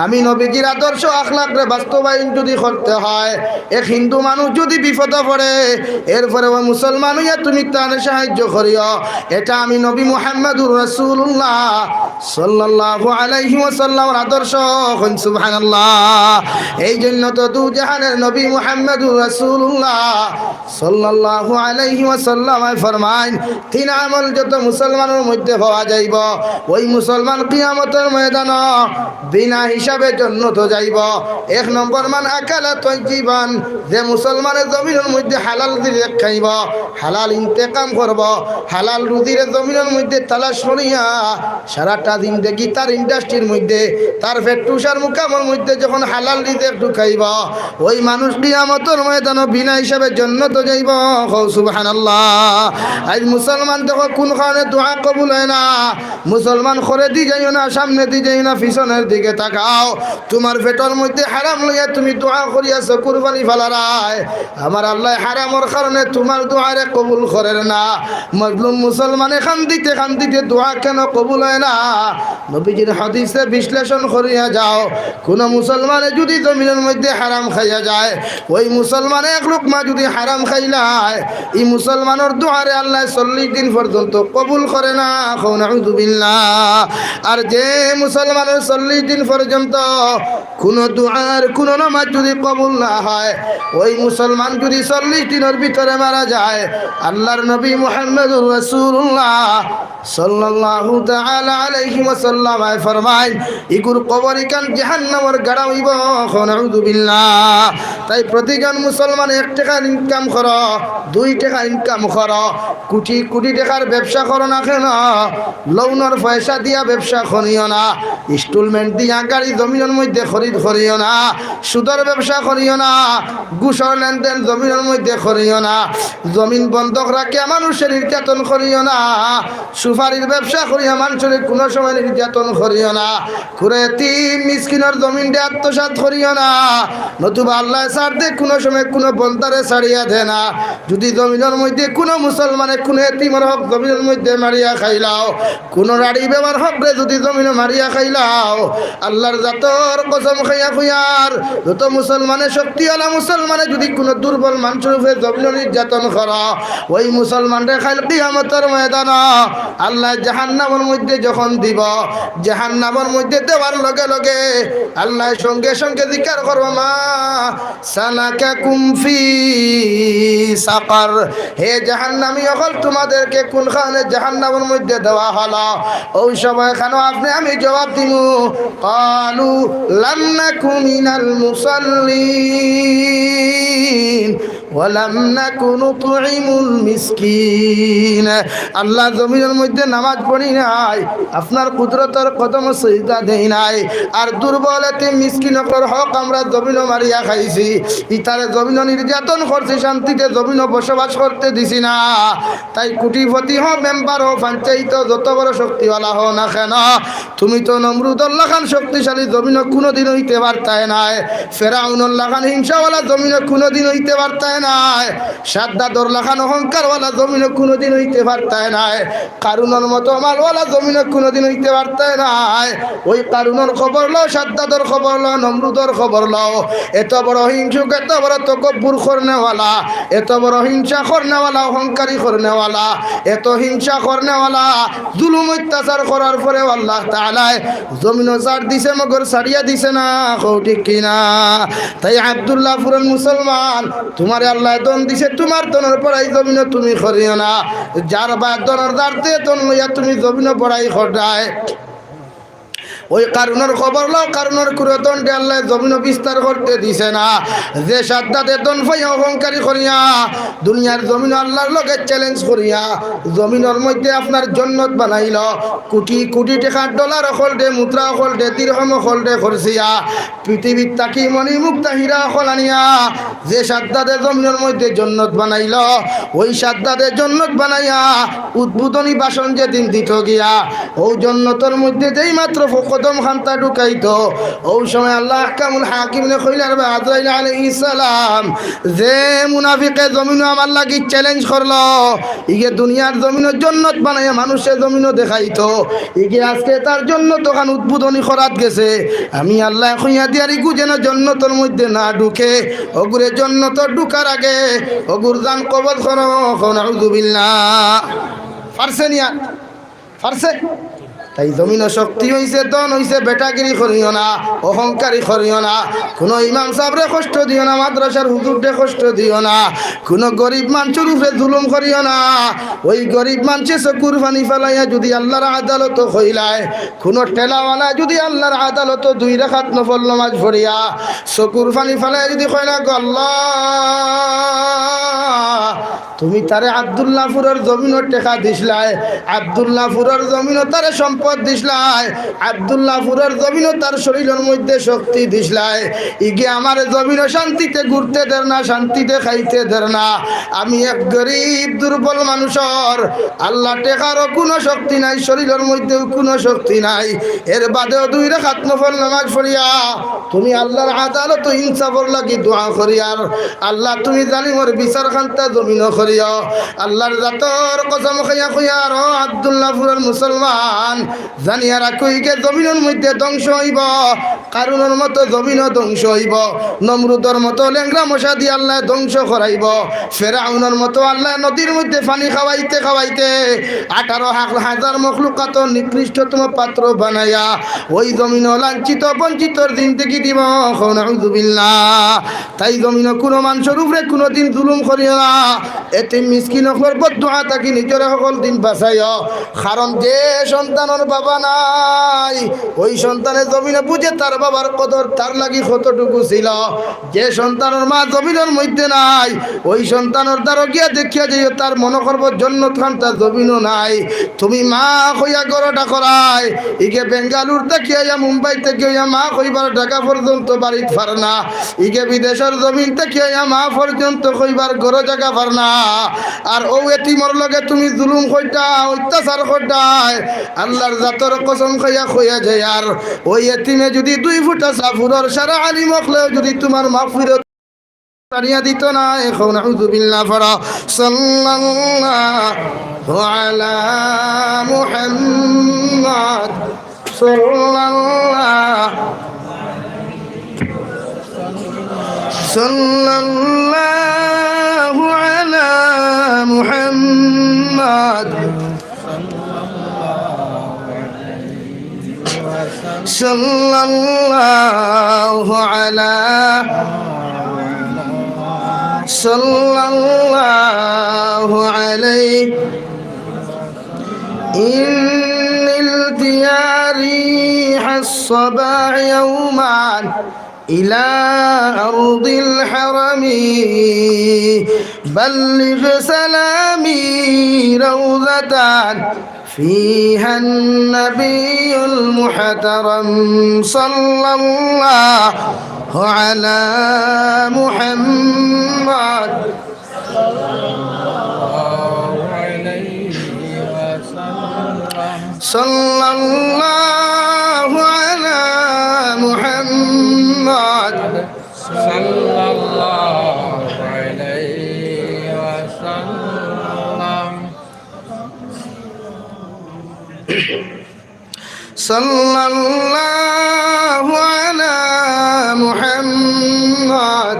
আমি নবীজির আদর্শ আখলাকরে বাস্তবায়ন যদি করতে হয়, এক হিন্দু মানুষ যদি বিপদে পড়ে, এরপরে ওই মুসলমান হইয়া তুমি তারে সাহায্য করিও, এটা আমি নবী মুহাম্মাদুর রাসূলুল্লাহ সাল্লাল্লাহু আলাইহি ওয়াসাল্লামর আদর্শ। কইন সুবহানাল্লাহ। এই জন্য তো দু জাহানের নবী মুহাম্মাদুর রাসূলুল্লাহ সাল্লাল্লাহু আলাইহি ওয়াসাল্লাম ফরমাইন, তিন আমল যত মুসলমানর মধ্যে পাওয়া যাইব, ওই মুসলমান কিয়ামতর ময়দানো বিনা হিসাবে জন্নতো যাইব। এক নম্বর, মান আকালা তাইয়িবান, যে মুসলমানে জমিনর মধ্যে হালাল রিজিক খাইব, হালাল ইন্তেকাম করব, হালাল রুজিরে জমিনর মধ্যে তালাশ করিয়া সারাটা জিন্দেগি তার ইন্ডাস্ট্রির মধ্যে, তার ফেট্টুসার মুকামর মধ্যে যখন হালাল রিজিক ঢুকাইব, ওই মানুষ কিয়ামতর ময়দানো বিনা হিসাবে জন্নতো যাইব। কও সুবহানাল্লাহ। আইজ মুসলমান দেখো কুন কারণে দোয়া কবুল হয় না। মুসলমান করেদি যাইও না, সামনেদি যাইও না, পিছনের দিকে তাকাও। তুমার পেটর মধ্যে হারাম লইয়া তুমি দোয়া করিয়া চকুর পানি ফালারায়। আমার আল্লায় হারামর কারণে তুমার দোয়ারে কবুল করের না। মজলুম মুসলমানে কান্দিতে কান্দিতে দোয়া কেন কবুল হয় না? নবীজির হাদিসে বিশ্লেষণ করিয়া যাও, কুনু মুসলমানে যুদি জমিনর মধ্যে হারাম খাইয়া যায়, ওই মুসলমানে এক লুকমা যুদি হারাম খাইলায়, ই মুসলমানর দোয়ারে আল্লায় চল্লিশ দিন পর্যন্ত কবুল করে না। কও নাউজুবিল্লাহ। আর যে মুসলমানর চল্লিশ দিন পর্যন্ত কুনু দোয়ার কুনু নামাজ যুদি কবুল না হয়, ওই মুসলমান যুদি চল্লিশ দিনর ভিতরে মারা যায়, আল্লাহর নবী মুহাম্মদুর রাসূলুল্লাহ সাল্লাল্লাহু তাআলা আলাইহি ওয়াসাল্লাম ফরমাইন, ইগুর কবর ইখান জাহান্নামর গাড়া অইব। কও নাউজুবিল্লাহ। তাই প্রতিজন মুসলমান এক টেকার ইনকাম করো, দুই টেকার ইনকাম করো, কুটি কুটি টেকার ব্যবসা করো না কেন, লোনর পয়সা দিয়া ব্যবসা করিও না, ইনস্টলমেন্ট দিয়া গাড়ি জমিনর মধ্যে খরিদ করিও না, সুদর ব্যবসা করিও না, ঘুষর লেনদেন জমিনর মধ্যে করিও না, জমিন বন্ধক রাখিয়া মানুষরে নির্যাতন করিও না, সুপারির ব্যবসা করিয়া মানুষরে কুনু সময় নির্যাতন করিও না, কুনু এতিম মিসকিনর জমিনরে আত্মসাৎ করিও না, নতুবা আল্লায় ছাড় দে কুনু সময় কুনু বন্দারে ছাড়িয়া দে না। যুদি জমিনর মধ্যে কুনু মুসলমানে কুনু এতিমর হক জমিনর মধ্যে মারিয়া খাইলাও, কুনু রাড়ি বেওয়ার হকরে যুদি জমিনো মারিয়া খাইলাও, আল্লাহর জাতর কসম খাইয়া কইয়ার, যত মুসলমানে শক্তিআলা মুসলমানে যুদি কুনু দুর্বল মানষর উপরে জমিনো নির্যাতন করো, ওই মুসলমানরে কাইল কিয়ামতর ময়দানো আল্লায় জাহান্নামর মধ্যে যখন দিবো, জাহান্নামর মধ্যে দেওয়ার লগে লগে আল্লায় সঙ্গে সঙ্গে জিকার করবো, মা সালাকাকুম ফি সাকার, হে জাহান্নামী অকল, তুমাদেরকে কুন কারণে জাহান্নামর মধ্যে দেওয়া হলো? ওই সময় কেন আপনি আমি জবাব দিমু, ক্বালু লাম নাকু মিনাল মুসাল্লিন ওয়া লাম নাকু নুতইমুল মিসকিন। আল্লাহ, জমিনর মধ্যে নামাজ পড়ি নাই, আপনার কুদরতর কদমো সিজদা দেই নাই, আর দুর্বল এতিম মিসকিন অকলর হক আমরা জমিনো মারিয়া খাইছি, ইতারে জমিনো নির্যাতন করছি, শান্তিতে জমিনো বসবাস করতে দিছি না। তাই কোটিপতি হও, মেম্বার হও, পঞ্চায়েত হও, যত বড় শক্তিআলা হও না কেন, তুমি তো নমরুদর লাখান শক্তিশালী জমিনো কুনুদিন অইতে পারতায় নায়, ফেরাউনর লাখান হিংসাআলা জমিনো কুনুদিন অইতে পারতায় নায়, সাদ্দাদর লাখান অহংকারআলা জমিনো কুনুদিন অইতে পারতায় নায়, কারুনর মতো মালআলা জমিনো কুনুদিন অইতে পারতায় নায়। ওই কারুনর খবর লও, সাদ্দাদর খবর লও, নমরুদর খবর লও। এত বড় হিংসুক, এত বড় তকব্বুর করনেআলা, এত বড় হিংসা করনেআলা, অহংকারী করনেআলা, এত হিংসা করনেআলা, জুলুম অত্যাচার করার পরেও আল্লাহ তাআলায় জমিনো ছাড় দিছে, মগর ছাড়িয়া দিছে না। কও ঠিক কি না? তাই আব্দুল্লাহপুরর মুসলমান, তুমারে আল্লায় ধন দিছে, তুমার ধনর বড়াই জমিনো তুমি করিও না। যার বায় ধনর দ্বারতে ধন লইয়া তুমি জমিনো বড়াই কররায়, ওই কারুনর খবর লও, কারুনর কুরু ধনরে আল্লায় জমিনো বিস্তার করতে দিছে না। যে সাদ্দাদে ধন পাইয়া অহংকারী করিয়া দুনিয়ার জমিনো আল্লাহর লগে চ্যালেঞ্জ করিয়া জমিনর মধ্যে আপনার জন্নত বানাইলো, কোটি কোটি টেকার ডলার অকলরে, মুদ্রা অকলরে, দিরহম অকলরে খরচিয়া পৃথিবীত থাকি মণি মুক্তা হীরা অকল আনিয়া যে সাদ্দাদে জমিনর মধ্যে জন্নত বানাইলো, ওই সাদ্দাদে জন্নত বানাইয়া উদ্বোধনী ভাষণ যেদিন দিতো গিয়া, অউ জন্নতর মধ্যে যেই মাত্র পক্ষ কদম খান্তা ঢুকাইতো। অউ সময় আল্লাহ আহকামুল হাকিমরে কইলা, রে বা আজরাইল আলাইহিস সালাম, যে মুনাফিকে জমিনো আমার লাগি challenge করলো, ইগে দুনিয়ার জমিনো জন্নত বানাইয়া মানুষরে জমিনো দেখাইতো, ইগে আজকে তার জন্নত অখান উদ্বোধনী করাত গেছে। আমি আল্লায় কইয়া দিয়ার ইগু যেন জন্নতর মধ্যে না ঢুকে, অগুরে জন্নতো ঢুকার আগে অগুর জান কবজ করো, কও নাউজুবিল্লাহ। পারছে নি আর? পারছে? তাই জমিনো শক্তি অইছে, ধন অইছে, বেটাগিরি করিও না, অহংকারী করিও না, কুনু ইমাম সাবরে কষ্ট দিও না, মাদ্রাসার হুজুররে কষ্ট দিও না, কুনু গরিব মানষর উপরে জুলুম করিও না। অউ গরিব মানষে চকুর পানি ফালাইয়া যুদি আল্লার আদালতো কইলায়, কুনু ঠেলাওয়ালায় যুদি আল্লার আদালতো দুই রাকাত নফল নমাজ পড়িয়া চকুর পানি ফালাইয়া যুদি কয় না গো আল্লাহ, তুমি তারে আব্দুল্লাহপুরর জমিনো টেকা দিছলায়, আব্দুল্লাহপুরর জমিনো তারে সম্পদ দিছলায়, আব্দুল্লাহপুরর জমিনো তার শরীলর মধ্যে শক্তি দিছলায়, ইগে আমারে জমিনো শান্তিতে ঘুরতে দের না, শান্তিতে খাইতে দের না। আমি এক গরিব দুর্বল মানুষর, আল্লাহ টেকারও কুনু শক্তি নাই, শরীলর মধ্যেও কুনু শক্তি নাই, এর বাদেও দুই রাকাত নফল নামাজ পড়িয়া তুমি আল্লার আদালতো ইনসাফর লাগি দোয়া করিয়ার, আল্লাহ তুমি জালিমর বিচার খান্তা জমিনো করিও। আল্লার জাতর কসম খাইয়া কইয়ার, ও আব্দুল্লাহপুরর মুসলমান, জানিয়া রাখো, ইগে জমিনর মধ্যে ধ্বংস অইবো, কারুনর মতো জমিনো ধ্বংস অইবো, নমরুদর মতো লেংড়া মশা দি আল্লায় ধ্বংস করাইবো, ফেরাউনর মতো আল্লায় নদীর মধ্যে পানি খাওয়াইতে খাওয়াইতে আঠারো হা-, হাজার মখলুকাতর নিকৃষ্টতম পাত্র বানাইয়া অউ জমিনো লাঞ্ছিত বঞ্চিতর জিন্দেগি দিবো। কও নাউজুবিল্লাহ। তাই জমিনো কুনু মানষর উপরে কুনুদিন জুলুম করিও না। এতিম মিসকিন অকলর বদদোয়া থাকি নিজরে হকল দিন বাঁচাইও। কারণ যে সন্তানর বাবা নাই, অউ সন্তানে জমিনো বুঝে তার বাবার কদর, তার লাগি কতটুকু ছিল। যে সন্তানর মা জমিনর মধ্যে নাই, অউ সন্তানর দ্বারো গিয়া দেখিয়া যাইও, তার মনো করবো জন্নত খান্তা জমিনো নাই। তুমি মা কইয়া ঘরো ডাকরায়, ইগে বেঙ্গালুর থাকি আইয়া, মুম্বাই থাকি আইয়া মা কইবার জাগা পর্যন্ত বাড়িত পার না। ইগে বিদেশর জমিন থাকি আইয়া মা পর্যন্ত কইবার ঘরো জাগা পার না। আর অউ এতিমর লগে তুমি জুলুম করতায়, অত্যাচার করতায়, আল্লার জাতর কসম খাইয়া কইয়া যাইয়ার, অউ এতিমে যুদি দুই ফুটা চাফুরর সারা আলিম অকলেও যুদি তুমার মাগফিরত ছাড়িয়া দিতো নায়, কও নাউজুবিল্লাহ পড়ো। সাল্লাল্লাহু আলা মুহাম্মদ। সাল্লাল্লাহু, সাল্লাল্লাহু আলা মুহাম্মদ। সাল্লাল্লাহু আলা, সাল্লাল্লাহু আলাইহি। إن التياريح الصباح يوما إلى أرض الحرم، بلغ سلامي روضة فيها النبي المحترم، صلى الله على محمد. صلى الله على محمد. صلى الله عليه وسلم. صلى الله على محمد.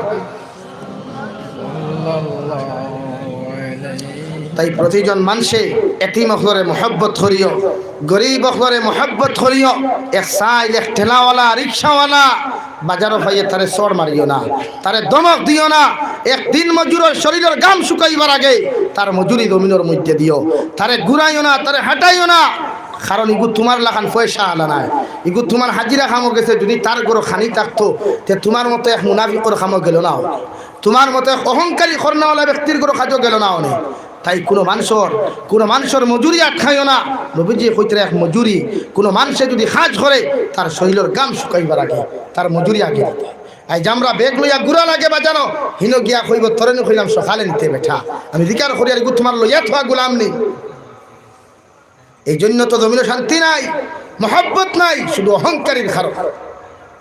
তাই প্রতিজন মানষে এতিম অকলরে মহব্বত করিও, গরিব অকলরে মহব্বত করিও। এক সাইল, এক ঠেলাওয়ালা, রিক্সাওয়ালা, বাজারো পাইলে তারে চড় মারিও না, তারে ধমক দিও না। এক দিন মজুরর শরীলর ঘাম শুকাইবার আগে তার মজুরি জমিনর মধ্যে দিও, তারে ঘুরাইও না, তারে হাঁটাইও না। কারণ ইগু তুমার লাখান পয়সা আলা নায়, ইগু তুমার হাজিরা কামো গেছে। যুদি তার ঘরো খানি থাকতো, তে তুমার মতো এক মুনাফিকর কামো গেলো না অনে, তুমার মতো এক অহংকারী করনাওয়ালা ব্যক্তির ঘরো কাজো গেলো না অনে। তাই কুনু মানষর, কুনু মানষর মজুরি আটকাইও না। নবীজিয়ে কইতরা এক মজুরি, কুনু মানষে যুদি কাজ করে, তার শরীলর ঘাম শুকাইবার আগে তার মজুরি আগে দিতে। আইজ আমরা ব্যাগ লইয়া ঘুরা লাগে বাজারো, হিনো গিয়া কইবো, "তোরে নি কইলাম সকালে নিতে বেটা, আমি জিকার করিয়ার ইগু তুমার লইয়া থওয়া গুলাম নি।" এই জন্য তো জমিনো শান্তি নাই। মহব্বত নাই, শুধু অহংকারীর কারণে,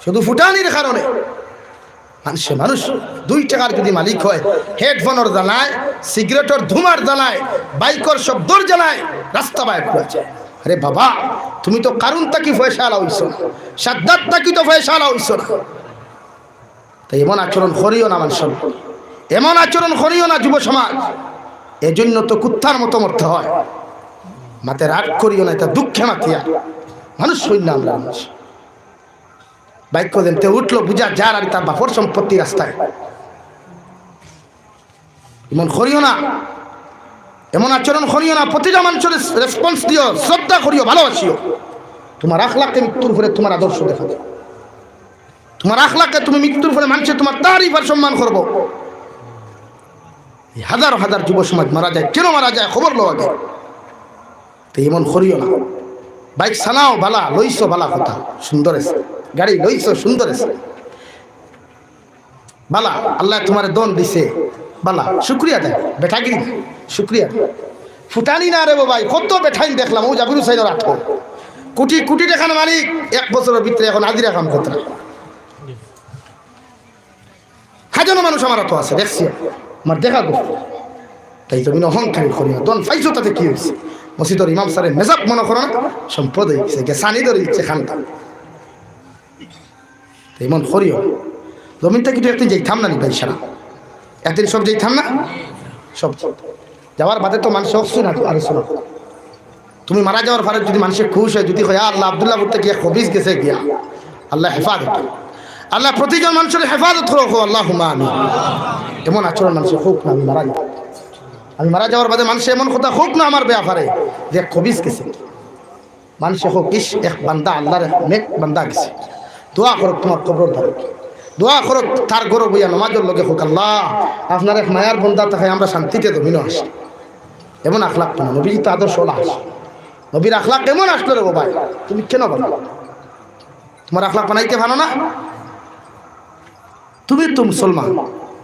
শুধু ফুটানির কারণে। মানুষে মানুষ দুই টেকার যদি মালিক হয়, হেডফোনর জ্বালায়, সিগারেটর ধুমার জ্বালায়, বাইকর শব্দর জ্বালায় রাস্তা বায় ঘুরা যায়। আরে বাবা, তুমি তো কারুন থাকি পয়সাআলা অইছো না, সাদ্দাত থাকি তো পয়সাআলা অইছো না। তাই এমন আচরণ করিও না মানুষর, এমন আচরণ করিও না যুব সমাজ। এজন্য তো কুত্তার মতো মরতে হয়। মাতে রাগ করিও না, এটা দুঃখে মাতিয়া মানুষ হইল না আমরা মানুষ। বাক্য দেন তে উঠলো, বুঝা যার আর তার বাপর সম্পত্তি রাস্তায়। এমন করিও না, এমন আচরণ করিও না। প্রতিটা মানুষের রেসপন্স দিও, শ্রদ্ধা করিও, ভালোবাসিও। তোমার আখলাকে মৃত্যুর পরে তোমার আদর্শ দেখা দেয়। তোমার আখলাকে তুমি মৃত্যুর পরে মানুষে তোমার তারিফ আর সম্মান করবো। এই হাজার হাজার যুব সমাজ মারা যায়, কেন মারা যায় খবর লও আগে। তো এমন করিও না। বাইক চালাও বালা, লইছো বালা কথা, সুন্দর আছে। গাড়ি লইছো সুন্দর আছে, বালা, আল্লায় তোমারে ধন দিছে, বালা, শুক্রিয়া দেয়, বেটাগিরি, শুক্রিয়া দেয়। ফুটানি না রে বাবাই, কত বেটাইন দেখলাম, ও জাবির হুসাইনর আতো। কোটি কোটি টেকার মালিক, এক বছরর ভিতরে এখন হাজিরা কাম করতে না। হাজারো মানুষ আমার আতো আছে, দেখছি, আমার দেখা গো। তাই তুমি অহংকারী করিও না, ধন পাইছো তাতে কি হইছে? মসজিদর ইমাম সারে মেজাব মনে করো না, সম্পদ হয়ে গেছে, গেছানি ধরে দিচ্ছে খানটা। তো এমন করিও। জমিন থাকি তো একদিন যাইতাম না নি ভাই সারা? একদিন সব যাইতাম না? সব। যাওয়ার বাদে তো মানুষ অকসু না, আরে শোনো। তুমি মারা যাওয়ার পরে যদি মানুষে খুশ হয়, যদি কয়, "আল্লাহ, আব্দুল্লাহপুর থাকি এক খবিস গেছে গিয়া।" আল্লাহ হেফাজত। আল্লাহ প্রতিজন মানুষের হেফাজত করো, কও, "আল্লাহুম্মা আমিন।" এমন আচরণ মানুষে কউক না, আমি মারা যাই। আমি মারা যাওয়ার বাদে মানুষে এমন কথা কউক না আমার ব্যাপারে, যে এক খবিস গেছে। মানুষে কউক, "ইস, এক বান্দা, আল্লাহর এক নেক বান্দা গেছে।" দোয়া করউক তোমার কবরর ধারে। দোয়া করউক তার ঘরো বইয়া নমাজর লগে কউক, "আল্লাহ, আপনার এক মায়ার বান্দা তাকে আমরা শান্তিতে জমিনো আসি।" এমন আখলাক বানাও। নবীজি তো আদর্শ ওলা আছে। নবীর আখলাক এমন আসলো রে বাবা, তুমি কেন বানাও? তোমার আখলাক বানাইতে পারো না? তুমি তো মুসলমান,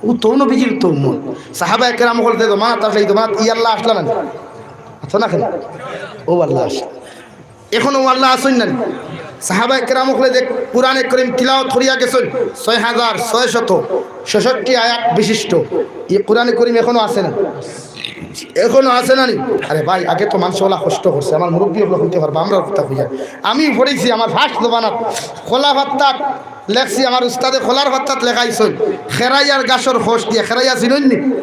ও তো নবীজির তো উম্মত। সাহাবায়ে কেরাম অকল যে জমানাত আসলে, এই জমানাত ই আল্লাহ আসলা না? আছো না কেন? ও আল্লাহ আসলা। এখন ও আল্লাহ আছইন না নি? সাহাবায়ে কেরাম অকলে যে কোরআনে করিম তিলাওয়াত করিয়া গেছইন, ছয় হাজার ছয়শত ছেষট্টি আয়াত বিশিষ্ট এই কোরআনে করিম এখনো আছে না? এখনো আছে না নি? আরে ভাই, আগে তো মানুষ ওলা কষ্ট করছে, আমার মুরব্বী অকলে কইতে পারবা, আমরা কথা কইয়া। আমি পড়ছি আমার ফার্স্ট জমানাত, কলা পাত্তাত লেখছি, আমার উস্তাদে কলার পাত্তাত লেখাইছইন, খেরাইয়ার গাছর খোস দিয়া, খেরাইয়া চিনইন নি?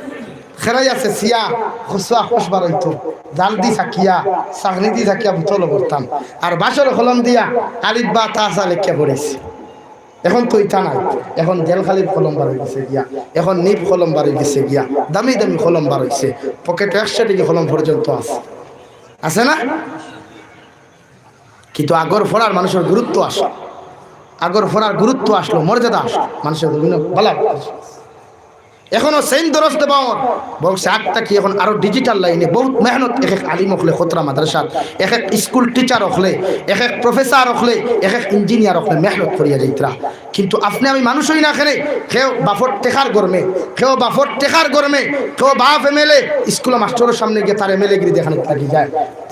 খেরাইয়া ছেচিয়া, খসুয়া খোস বারইতো, জাল দি ছাকিয়া, ছাকনি দি ছাকিয়া বোতলো ভরতাম। আর বাঁশর কলম দিয়া আলিফ বা তা সা লেখিয়া পড়ছি। এখন তো ইতা নাই, এখন জেলখালির কলম বার অই গেছে গিয়া, এখন নিব কলম বার অই গেছে গিয়া, দামি দামি কলম বার অইছে, পকেটো একশো টেকা কলম পর্যন্ত আছে, আছে না? কিন্তু আগর পড়ার মানুষর গুরুত্ব আসলো, আগর পড়ার গুরুত্ব আসলো, মর্যাদা আসলো, মানুষর বিভিন্ন বালা। এখনো সেম দরস দেবা অর, বরং সে আগ থাকি এখন আরো ডিজিটাল লাইনে বহুত মেহনত, এক এক আলিম অকলে খতরা মাদ্রাসাত, এক এক স্কুল টিচার অকলে, এক এক প্রফেসর অকলে, এক এক ইঞ্জিনিয়ার অকলে মেহনত করিয়া যাইতরা। কিন্তু আপনে আমি মানুষ অই না কেনে, কেউ বাপর টেকার গরমে, কেউ বাপর টেকার গরমে, কেউ বাপ এমএলএ, স্কুলো মাস্টরর সামনে গিয়া তার এমএলএ গিরি দেখানিত লাগি যায়,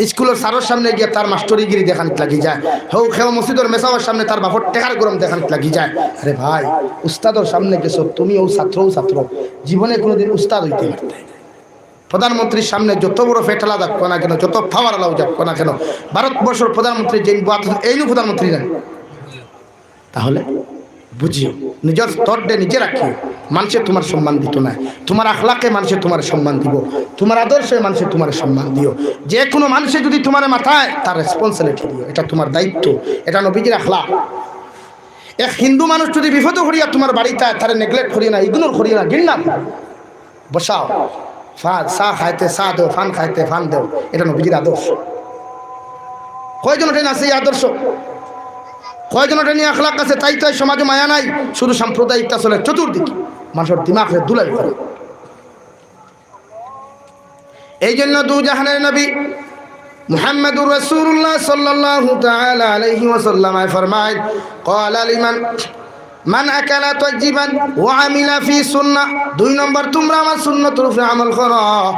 স্কুলর স্যারর সামনে গিয়া তার মাস্টরি গিরি দেখানিত লাগি যায়, হেউ কেউ মসজিদর মেসাবর সামনে তার বাপর টেকার গরম দেখানিত লাগি যায়। আরে ভাই, উস্তাদর সামনে গেছো, তুমি অউ ছাত্রও ছাত্র, জীবনে কোনোদিন উস্তাদ অইতে পারতে না। প্রধানমন্ত্রীর সামনে যত বড় ফেটালা যাক না কেন, যত পাওয়ার আলাও যাক না কেন, ভারতবর্ষর প্রধানমন্ত্রী যেইন বওয়াত আছইন, এইনউ প্রধানমন্ত্রী না। তাহলে বুঝিও, নিজর স্তরটা নিজে রাখিও। মানষে তোমার সম্মান দিতো নায়, তোমার আখলাকে মানষে তোমার সম্মান দিবো, তোমার আদর্শে মানষে তোমার সম্মান দিও। যে কোনো মানষে যদি তোমারে মাতায়, তার রেসপন্সিবিলিটি দিও, এটা তোমার দায়িত্ব, এটা নবীজির আখলাক। এক হিন্দু মানুষ যদি বিপদো পড়িয়া তোমার বাড়িত আয়, তারে নেগলেক্ট করিও না, ইগনোর করিও না, ঘিন্না করিও না। বসাও, ফা-, চা খাইতে চা দেও, পান খাইতে পান দেও, এটা নবীজির আদর্শ। কয়জনর ঠাইন আছে এই আদর্শ? কয়জনর ঠাইন এই আখলাক আছে? তাই তো এই সমাজো মায়া নাই, শুধু সাম্প্রদায়িকতা চলে চতুর্দিকে, মানষর দিমাগরে ধুলাই করে। এই জন্য দু জাহানের নবী মুহাম্মাদুর রাসূলুল্লাহ সাল্লাল্লাহু তাআলা আলাইহি ওয়াসাল্লাম ফরমায়, "ক্বালা লিমান মান আকালা তাইয়িবান ওয়া আমিলা ফি সুন্নাহ।" দুই নম্বর, তোমরা আমার সুন্নতর উপরে আমল করো।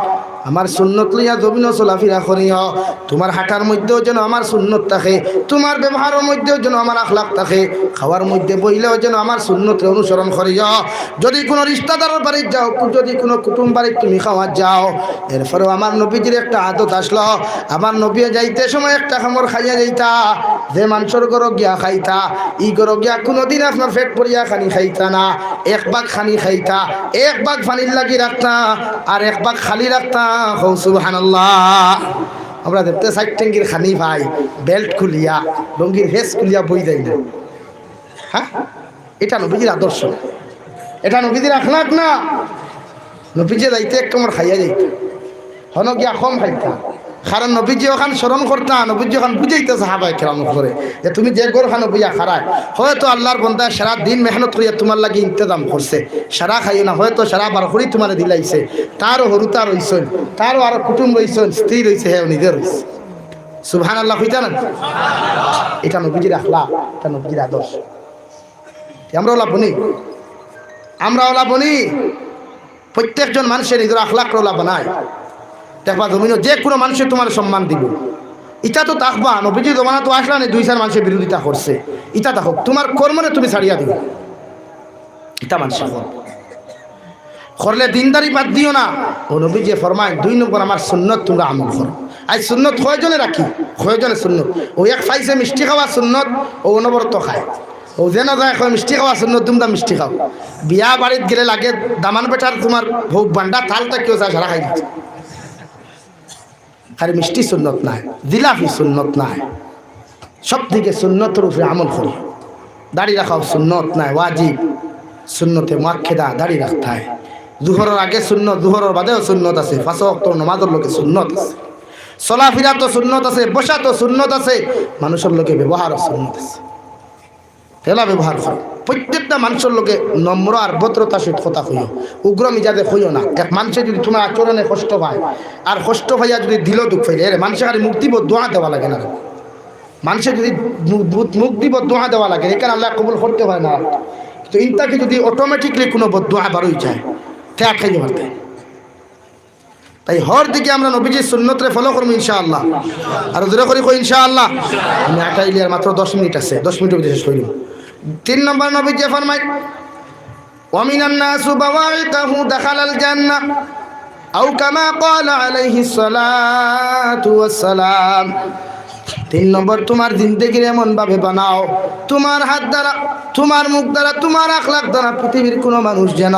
আমার সুন্নত লইয়া জমিনো চলাফিরা করিও। তুমার হাঁটার মধ্যেও যেন আমার সুন্নত থাকে, তুমার ব্যবহারর মধ্যেও যেন আমার আখলাক থাকে, খাওয়ার মধ্যে বইলেও যেন আমার সুন্নতরে অনুসরণ করিও। যদি কুনু রিশতাদারর বাড়িত যাও, কু-, যদি কুনু কুটুম বাড়িত তুমি খাওয়াত যাও, এরপরেও আমার নবীজির একটা আদত আছলো, আমার নবীয়ে যাইতে সময় একটা কামড় খাইয়া যাইতা, যে মানষর ঘরো গিয়া খাইতা, ই ঘরো গিয়া কুনুদিন আপনার পেট ভরিয়া খানি খাইতা না, এক ভাগ খানি খাইতা, এক ভাগ পানির লাগি রাখতা, আর এক ভাগ খালি রাখতা। কও সুবহানাল্লাহ। আমরা দেখতে চাইর টেঙ্গির খানি পাই, বেল্ট খুলিয়া, লুঙ্গির ফেস খুলিয়া বই যাই না। হ্যাঁ, ইটা নবীজির আদর্শ, ইটা নবীজির আখলাক না। নবীজি যাইতে এক কামড় খাইয়া যাইতা, হনো গিয়া কম খাইতা, কারণ নবীজি অখান স্মরণ করতা, নবীজি অখান বুঝাইতা সাহাবায়ে কেরামরে যে তুমি যে ঘরখানো বইয়া খারায়, হয়তো আল্লার বন্দায় সারা দিন মেহনত করিয়া তুমার লাগি ইন্তেজাম করছে, সারা খাইও না, হয়তো সারা বার করি তুমারে দিলাইছে, তারও হুরুতা রইছইন, তারও আরো কুটুম রইছইন, স্ত্রী রইছে, হেও নিজে রইছে। সুবহানাল্লাহ কইতা না? ইটা নবীজির আখলাক, ইটা নবীজির আদর্শ। তে আমরা অলা বনি, আমরা অলা বনি। প্রত্যেকজন মানষে নিজর আখলাকরে অলা বানায়। দেখবা জমিনো যে কুনু মানষে তুমারে সম্মান দিবো। ইটা তো থাকবা, নবীজির জমানাত আছলা নি, দুই চাইর মানষে বিরোধিতা করছে, ইটা থাকউক, তুমার কর্মরে তুমি ছাড়িয়া দিবায়। ইটা মানষে কর-, করলে দিনদারি বাদ দিও না। অউ নবীজিয়ে ফরমাইন, দুই নম্বর আমার সুন্নত তুমরা আমল করো। আইজ সুন্নত কয়জনে রাখি, কয়জনে সুন্নত? অউ এক পাইছে মিষ্টি খাওয়া সুন্নত, অউ অনবরত খায়। অউ যেনো যায় কয় মিষ্টি খাওয়া সুন্নত, তুমরা মিষ্টি খাও। বিয়া বাড়িত গেলে লাগে দামান বেটার তুমার বউ ভান্ডা থাল থাকিও যায় সারা খাই দিছে। খালি মিষ্টি সুন্নত নায়, জিলাপি সুন্নত নায়, সব দিকে সুন্নতর উপরে আমল করি। দাড়ি রাখাও সুন্নত নায়, ওয়াজিব, সুন্নতে মুআক্কেদা, দাড়ি রাখতে হয়। জুহরর আগে সুন্নত, জুহরর বাদেও সুন্নত আছে, পাঁচ ওয়াক্ত নমাজর লগে সুন্নত আছে, চলাফিরাত সুন্নত আছে, বসাত সুন্নত আছে, মানুষর লগে ব্যবহারও সুন্নত আছে। তেলা ব্যবহার করো। প্রত্যেকটা মানষর লগে নম্র আর ভদ্রতার সহিত কথা কইও, উগ্র মিজাজে কইও না। এক মানষে যুদি তুমার আচরণে কষ্ট পায়, আর কষ্ট পাইয়া যুদি দিলো দুখ পাইলে, এরে মানষে খালি মুখ দিবো, দোয়া দেওয়া লাগে না। মানষে যুদি মু-, মু-, মুখ দিবো, দোয়া দেওয়া লাগে, ইখান আল্লায় কবুল করতে পারে না। তো ইন থাকি যুদি automatically কুনু বদদোয়া বার অই যায়, তে আর খাইতে পারতে। তাই হর দিকে আমরা নবীজির সুন্নতরে follow করমু ইনশাআল্লাহ। আর জোরে করি কই ইনশাআল্লাহ। আমি আটাইলিয়ার মাত্র দশ মিনিট আছে, দশ মিনিটর ভিতরে শেষ করিমু। তিন নম্বর নবীজিয়ে ফরমাইন, "ওয়া মিনান নাসু বাওয়াইকাহু দাখালাল জান্নাহ।" আও কামা ক্বালা আলাইহিস সালাতু ওয়াস সালাম। তিন নম্বর, তুমার জিন্দেগিরে এমন ভাবে বানাও, তুমার হাত দ্বারা, তুমার মুখ দ্বারা, তুমার আখলাক দ্বারা পৃথিবীর কুনু মানুষ যেন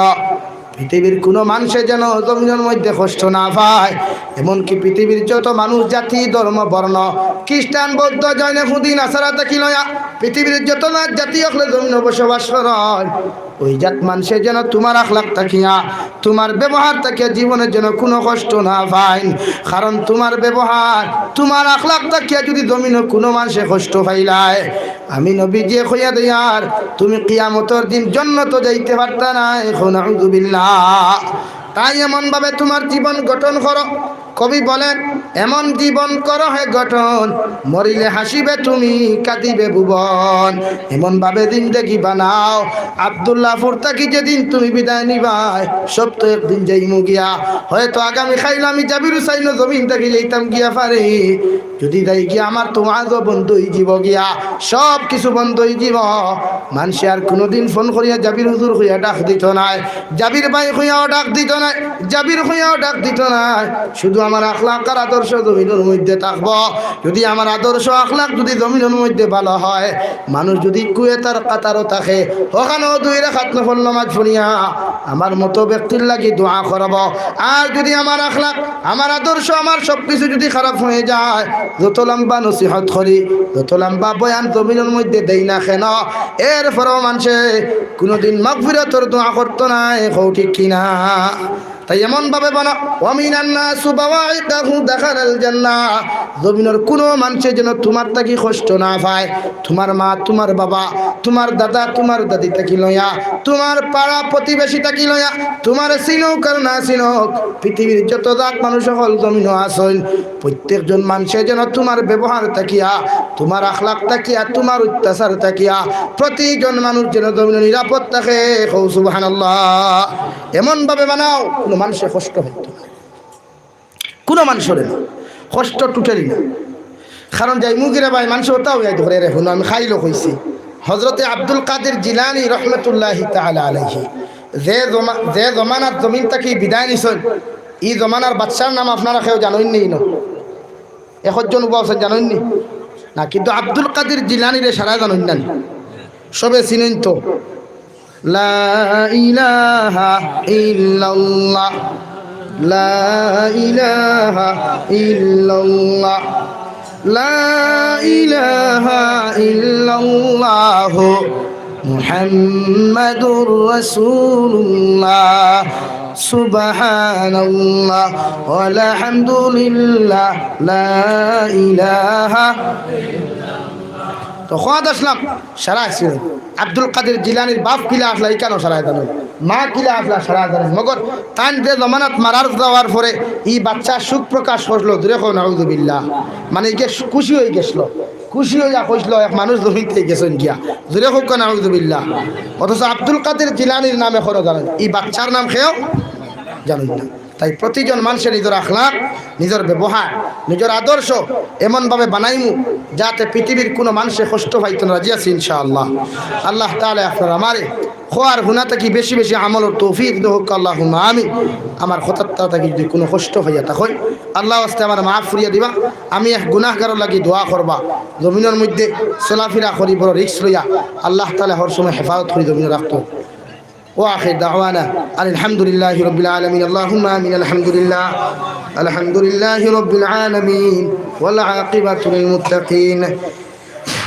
পৃথিবীর কুনু মানষে যেন জমিনর মধ্যে কষ্ট না পায়। এমনকি পৃথিবীর যত মানুষ, জাতি, ধর্ম, বর্ণ, খ্রিস্টান, বৌদ্ধ, জৈন, ইহুদি, নাসারা থাকি লইয়া পৃথিবীর যত না জাতি অকলে জমিনো বসবাস করইন, ওই জাত মানষে যেন তুমার আখলাক থাকিয়া, তুমার ব্যবহার থাকিয়া জীবনে যেন কুনু কষ্ট না পাইন। কারণ তুমার ব্যবহার, তুমার আখলাক থাকিয়া যুদি জমিনো কুনু মানষে কষ্ট পাইলায়, আমি নবীজিয়ে কইয়া দেয়ার, তুমি কিয়ামতর দিন জন্নতো যাইতে পারতা নায়। কও নাউজুবিল্লাহ। তাই এমন ভাবে তুমার জীবন গঠন করো। কবি বলেন, "এমন জীবন করো হে গঠন, মরিলে হাসিবে তুমি, কাঁদিবে ভুবন।" এমন ভাবে জিন্দেগি বানাও, আব্দুল্লাহপুর থাকি যেদিন তুমি বিদায় নিবায়, সব তো একদিন যাইমু গিয়া। হয়তো আগামী কাইল আমি জাবির হুসাইনও জমিন থাকি যাইতাম গিয়া পারি। যুদি যাই গিয়া আমার তো ওয়াজও বন্ধ অইযিবো গিয়া, সব কিছু বন্ধ অইযিবো। মানষে আর কুনুদিন ফোন করিয়া জাবির হুজুর কইয়া ডাক দিতো নায়, জাবির ভাই কইয়াও ডাক দিতো নায়, জাবির কইয়াও ডাক দিতো নায়। শুধু আমার আখলাক আর আদর্শ জমিনর মধ্যে থাকবো। যুদি আমার আদর্শ আখলাক যুদি জমিনর মধ্যে ভালা হয়, মানুষ যুদি কুয়েতর কাতারও থাকে, অখানও দুই রাকাত নফল নামাজ পড়িয়া আমার মতো ব্যক্তির লাগি দোয়া করবো। আর যুদি আমার আখলাক, আমার আদর্শ, আমার সব কিছু যুদি খারাপ অইযায়, যত লম্বা নসিহত করি, যত লম্বা বয়ান জমিনর মধ্যে দেই না কেন, এরপরেও মানষে কুনুদিন মাগফিরাতর দোয়া করতো নায়। কও ঠিক কি না? তাই এমন ভাবে বানাও, "ওয়া মিনান নাসু বাওয়াইকাহু দাখালাল জান্নাহ।" জমিনর কুনু মানষে যেন তুমার থাকি কষ্ট না পায়। তুমার মা, তুমার বাবা, তুমার দাদা, তুমার দাদি থাকি লইয়া, তুমার পাড়া প্রতিবেশী থাকি লইয়া, তুমারে চিনউক আর না চিনউক, পৃথিবীর যত জাত মানুষ অকল জমিনো আছইন, প্রত্যেকজন মানষে যেন তুমার ব্যবহার থাকিয়া, তুমার আখলাক থাকিয়া, তুমার অত্যাচার থাকিয়া, প্রতিজন মানুষ যেন জমিনো নিরাপদ থাকে। কও সুবহানাল্লাহ। এমন ভাবে বানাও, কুনু মানষে কষ্ট পাইতো না। কুনু মানষরে না, কষ্ট টুটেলি না। কারণ যাইমু গি রে ভাই, মানষে অতা অইয়া ধরে রে, হুনো, আমি কাইলও কইছি, হজরতে আব্দুল কাদির জিলানী রহমতুল্লাহি তাআলা আলাইহি যে জমা-, যে জমানার জমিন থাকি বিদায় নিছইন, ই জমানার বাদশার নাম আপনারা কেউ জানইন নি? ইনো একজন উবা আছইন, জানইন নি? না, কিন্তু আব্দুল কাদির জিলানীরে সারায় জানইন না নি? সবে চিনইন তো। লা ইলাহা ইল্লাল্লাহ, লা ইলাহা ইল্লাল্লাহ, লা ইলাহা ইল্লাল্লাহ, মুহাম্মাদুর রাসূলুল্লাহ, সুবহানাল্লাহ, ওয়াল হামদুলিল্লাহ, লা ইলাহা। তো কওয়াত আছলাম, সারায় চিনইন। আব্দুল কাদির জিলানীর বাপ কিলা আছলা, ইখানও সারায় জানইন। মা কিলা আছলা, সারায় জানইন। মগর তাইন যে জমানাত মারার যাওয়ার পরে ই বাদশা শোক প্রকাশ করলো, জুরে কও নাউজুবিল্লাহ। মানে, ইগে খুশি অইগেছলো, খুশি অইয়া কইছলো, এক মানুষ জমিন থাকি গেছইন গিয়া। জুরে কও নাউজুবিল্লাহ। অথচ আব্দুল কাদির জিলানীর নাম এখনো জানইন, ই বাদশার নাম কেউ জানইন না। তাই প্রতিজন মানষে নিজর আখলাক, নিজর ব্যবহার, নিজর আদর্শ এমনভাবে বানাইমু, যাতে পৃথিবীর কুনু মানষে কষ্ট পাইতো না। রাজি আছি ইনশাআল্লাহ। আল্লাহ তাআলা আপনার আমারে কওয়া আর হুনা থাকি বেশি বেশি আমলর তৌফিক দেউক্কা, আল্লাহুম্মা আমিন। আমার কথার থাকি যদি কুনু কষ্ট পাইয়া থাকইন, আল্লাহর ওয়াস্তে আমারে মাফ করিয়া দিবা। আমি এক গুনাহগারর লাগি দোয়া করবা। জমিনর মধ্যে চলাফিরা করি বড় রিস্ক লইয়া, আল্লাহ তাআলা হর সময় হেফাজত করি জমিনো রাখতো। وآخر دعوانا أن الحمد لله رب العالمين. اللهم آمين. الحمد لله. الحمد لله رب العالمين. والعاقبة للمتقين.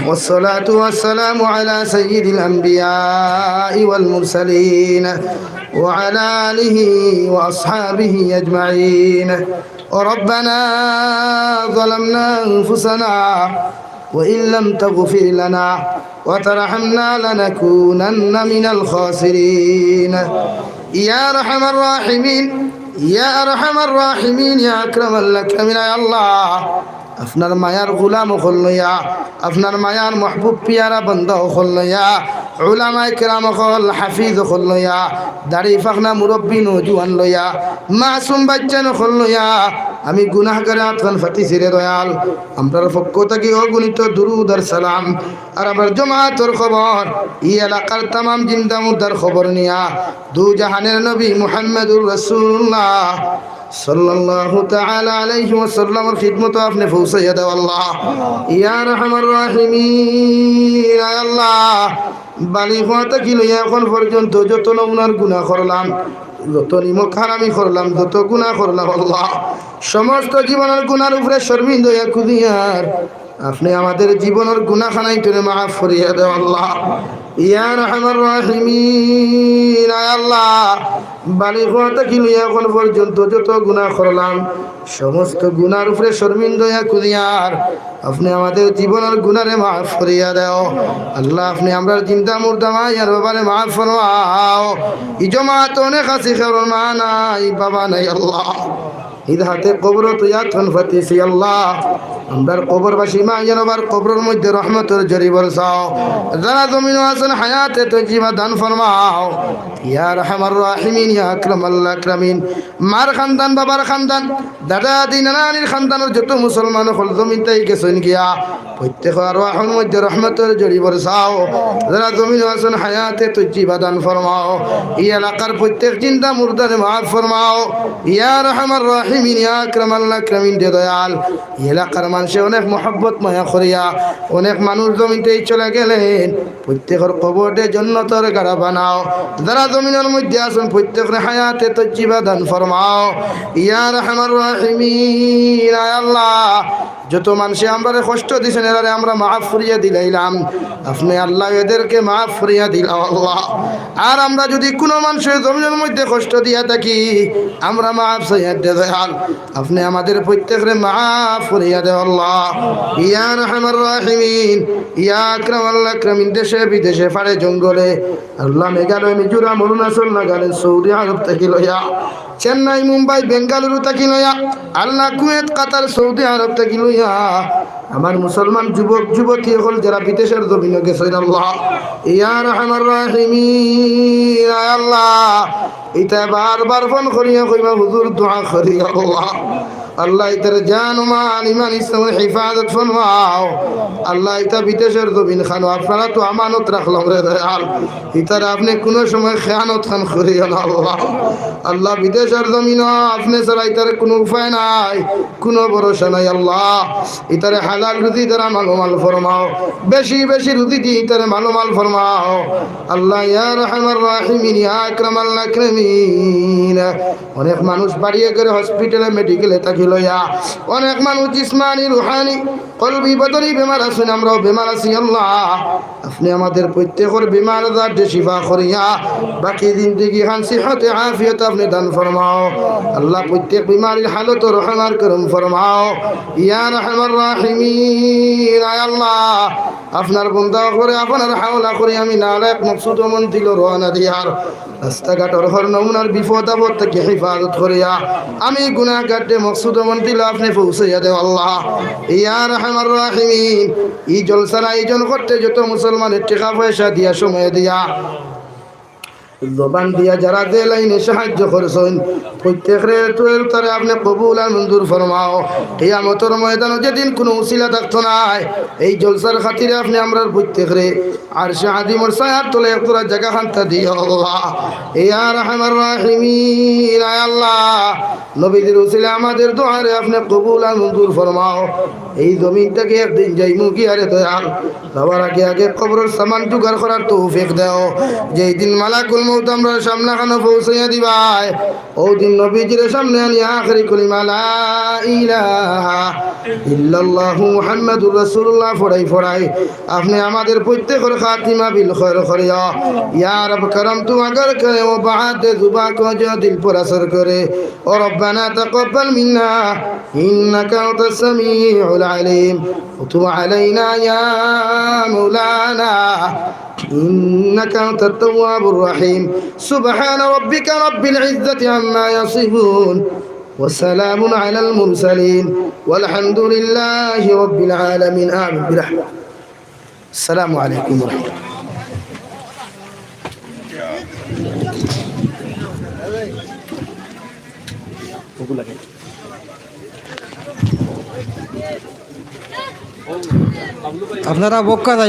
والصلاة والسلام على سيد الأنبياء والمرسلين وعلى آله وأصحابه أجمعين. ربنا ظلمنا أنفسنا وإن لم تغفر لنا وترحمنا لنكونن من الخاسرين. يا أرحم الراحمين، يا أرحم الراحمين، يا أكرم الأكرمين، يا الله, আপনার মায়ার গোলাম অকল লইয়া, আপনার মায়ার মাহবুব পিয়ারা বান্দা অকল লইয়া, উলামায়ে কেরাম অকল, হাফিজ অকল লইয়া, দাড়ি পাকনা মুরব্বি নওজোয়ান লইয়া, মাসুম বাইচ্চাইন অকল লইয়া, আমি গুনাহগারে আতখান ফাতিছি রে দয়াল। আমরার পক্ষ থাকি অগণিত দুরুদ আর সালাম, আর আমরার জমাতর কবর, ই এলাকার তামাম জিন্দা মুর্দার কবর নিয়া দু জাহানের নবী মুহাম্মাদুর রাসূলুল্লাহ সাল্লাল্লাহু তাআলা আলাইহি ওয়াসাল্লামর খিদমতো আপনে পৌঁছাইয়া দেও আল্লাহ। ইয়া আরহামার রাহিমিন, আয় আল্লাহ, বালিগ অওয়া থাকি লইয়া এখন পর্যন্ত যত নমুনার গুনাহ করলাম, যত নিমক হারামি করলাম, যত গুনাহ করলাম আল্লাহ, সমস্ত জীবনর গুনার উপরে শরমিন্দা অইয়া খুজিয়ার আপনে আমাদের জীবনর গুনাহ খানাইন্তরে মাফ করিয়া দেও আল্লাহ। ইয়া আরহামার রাহিমিন, আয় আল্লাহ, বালিগ অওয়া থাকি লইয়া এখন পর্যন্ত যত গুনাহ করলাম, সমস্ত গুনার উপরে শরমিন্দা অইয়া খুজিয়ার আপনে আমাদের জীবনর গুনারে মাফ করিয়া দেও আল্লাহ। আপনে আমরার জিন্দা মুর্দা মা আর বাবারে মাফ ফরমাও। ই জমাতো অনেক আছি, কেউর মা নাই, বাবা নাই আল্লাহ। ইদ হাতে কবরো তুই আতখান ফাতিছি আল্লাহ। আমরার কবরবাসী মা আর বাবার কবরর মধ্যে রহমতর ঝড়ি বরসাও। যারা জমিনো আছইন হায়াতে তৈয়িবা দান ফরমাও। ইয়া আরহামার রাহিমিন, ইয়া আকরামাল আকরামিন। মার খানদান, বাবার খানদান, দাদা দাদি, নানা নানির খানদানর যত মুসলমান অকল জমিন থাকি গেছইন গিয়া, প্রত্যেকর আরওয়াহর মধ্যে রহমতর ঝড়ি বরসাও। যারা জমিনো আছইন হায়াতে তৈয়িবা দান ফরমাও। ই এলাকার প্রত্যেক জিন্দা মুর্দারে মাফ ফরমাও। ইয়া আরহামার রাহিমিন, ইয়া আকরামাল আকরামিন রে দয়াল। ই এলাকার মানষে অনেক মহব্বত মায়া করিয়া অনেক মানুষ জমিন থাকি চলে গেলেন। প্রত্যেকর কবররে জন্নতর গাড়া বানাও। যারা জমিনর মধ্যে আছইন প্রত্যেকরে হায়াতে তৈয়িবা দান ফরমাও। ইয়া আরহামার রাহিমিন, আয় আল্লাহ, যত মানষে আমরারে কষ্ট দিছইন, এরারে আমরা মাফ করিয়া দিলাইলাম। আপনে আল্লাহ এদেরকে মাফ করিয়া দিলাও আল্লাহ। আর আমরা যুদি কুনু মানষরে জমিনর মধ্যে কষ্ট দিয়া থাকি, আমরা মাফ চাইয়ার দে দয়াল। আপনে আমাদের প্রত্যেকরে মাফ করিয়া দেও আল্লাহ। ইয়া আরহামার রাহিমিন, ইয়া আকরামাল আকরামিন, দেশে বিদেশে, পাড়ে জঙ্গলে, আল্লাহ, মেঘালয়, মিজোরাম, অরুণাচল, নাগাল্যান্ড, সৌদি আরব থাকি লইয়া, চেন্নাই, মুম্বাই, বেঙ্গালুরু থাকি লইয়া, আল্লাহ, কুয়েত, কাতার, সৌদি আরব থাকি লইয়া, আমার মুসলমান যুবক যুবতী অকল যারা বিদেশর জমিনো গেছইন আল্লাহ, ইয়া আরহামার রাহিমিন, আয় আল্লাহ, ইতা বারবার ফোন করিয়া কইবা, "হুজুর, দোয়া করি আল্লাহ।" আল্লাহ, ইতার জান ও মাল, ইমান, ইসলামর হেফাজত ফরমাও। আল্লাহ, ইতা বিদেশর জমিন খানো আপনারা তো আমানত রাখলাম রে দয়াল, ইতারে আপনে কুনু সময় খেয়ানত খান করিও না আল্লাহ। আল্লাহ, বিদেশর জমিনো আপনে ছাড়া ইতার কুনু উপায় নাই, কুনু ভরসা নাই আল্লাহ। ইতারে হালাল রুজি দ্বারা মালামাল ফরমাও, বেশি বেশি রুজি দি ইতারে মালামাল ফরমাও আল্লাহ, ইয়া আরহামার রাহিমিন, ইয়া আকরামাল আকরামিন। অনেক মানুষ বাড়িয়ে করে হসপিটালে, মেডিকেলে থাকি লইয়া, অনেক মানুষ জিসমানি, রুহানি, কলবি, বদনি বেমার আছইন, আমরাও বেমার আছি আল্লাহ। আপনে আমাদের প্রত্যেকর বেমার আজার দে শিফা করিয়া বাকি জিন্দেগি খান সিহতে আফিয়ত আপনে দান ফরমাও আল্লাহ। প্রত্যেক বেমারির হালত রহম আর করম ফরমাও ইয়া আরহামার রাহিমিন। আয় আল্লাহ, আপনার বন্দা অকলরে আপনার হাওলা করি আমি নালায়েক মকসুদ ও মঞ্জিলো রওয়ানা দিয়ার রাস্তাঘাটর হর নমুনার বিপদ আপদ থাকি হেফাজত করিয়া আমি গুনাহগাররে মকসুদ ও মঞ্জিলো আপনে পৌঁছাইয়া দেও আল্লাহ। ইয়া আরহামার রাহিমিন, ই জলসার আয়োজন করতে যত মুসলমানে টেকা পয়সা দিয়া, সময় দিয়া, জবান দিয়া যারা যে লাইনে সাহায্য করছইন, প্রত্যেকরে তুই তারে আপনে কবুল আর মঞ্জুর ফরমাও। কিয়ামতর ময়দানো যেদিন কুনু উসিলা থাকতো নায়, এই জলসার খাতিরে আপনে আমরার প্রত্যেকরে আরশে আজিমর ছায়ার তলে এক টুকরা জাগা খান্তা দিও আল্লাহ। ইয়া আরহামার রাহিমিন, আয় আল্লাহ, নবীজির উসিলা আমাদের দোয়ারে আপনে কবুল আর মঞ্জুর ফরমাও। এই জমিন থাকি একদিন যাইমু গিয়ারে দয়াল, যাওয়ার আগে আগে কবরর সামান জোগাড় করার তৌফিক দেও। যেই দিন মালাকুল মউত আমরার সামনে খানো পৌঁছাইয়া দিবায়, অউ দিন নবীজির সামনে আনি আখেরি কলিমা লা ইলাহা ইল্লাল্লাহু মুহাম্মাদুর রাসূলুল্লাহ পড়াই পড়াই আপনে আমাদের প্রত্যেকর খাতিমা বিল খৈর করিও। ইয়া রব করম তু আগর করে ও বাদ দে জুবা কো জো দিল পর আসর করে। ও রব্বানা তাকাব্বাল মিন্না ইন্নাকা আনতাস সামিউল আলিম। وتب علينا يا مولانا إنك أنت التواب الرحيم. سبحان ربك رب العزة عما يصفون. وسلام على المرسلين. والحمد لله رب العالمين. آمين. برحمتك. السلام عليكم ورحمة الله. আপনারা বক্কা যাইবা।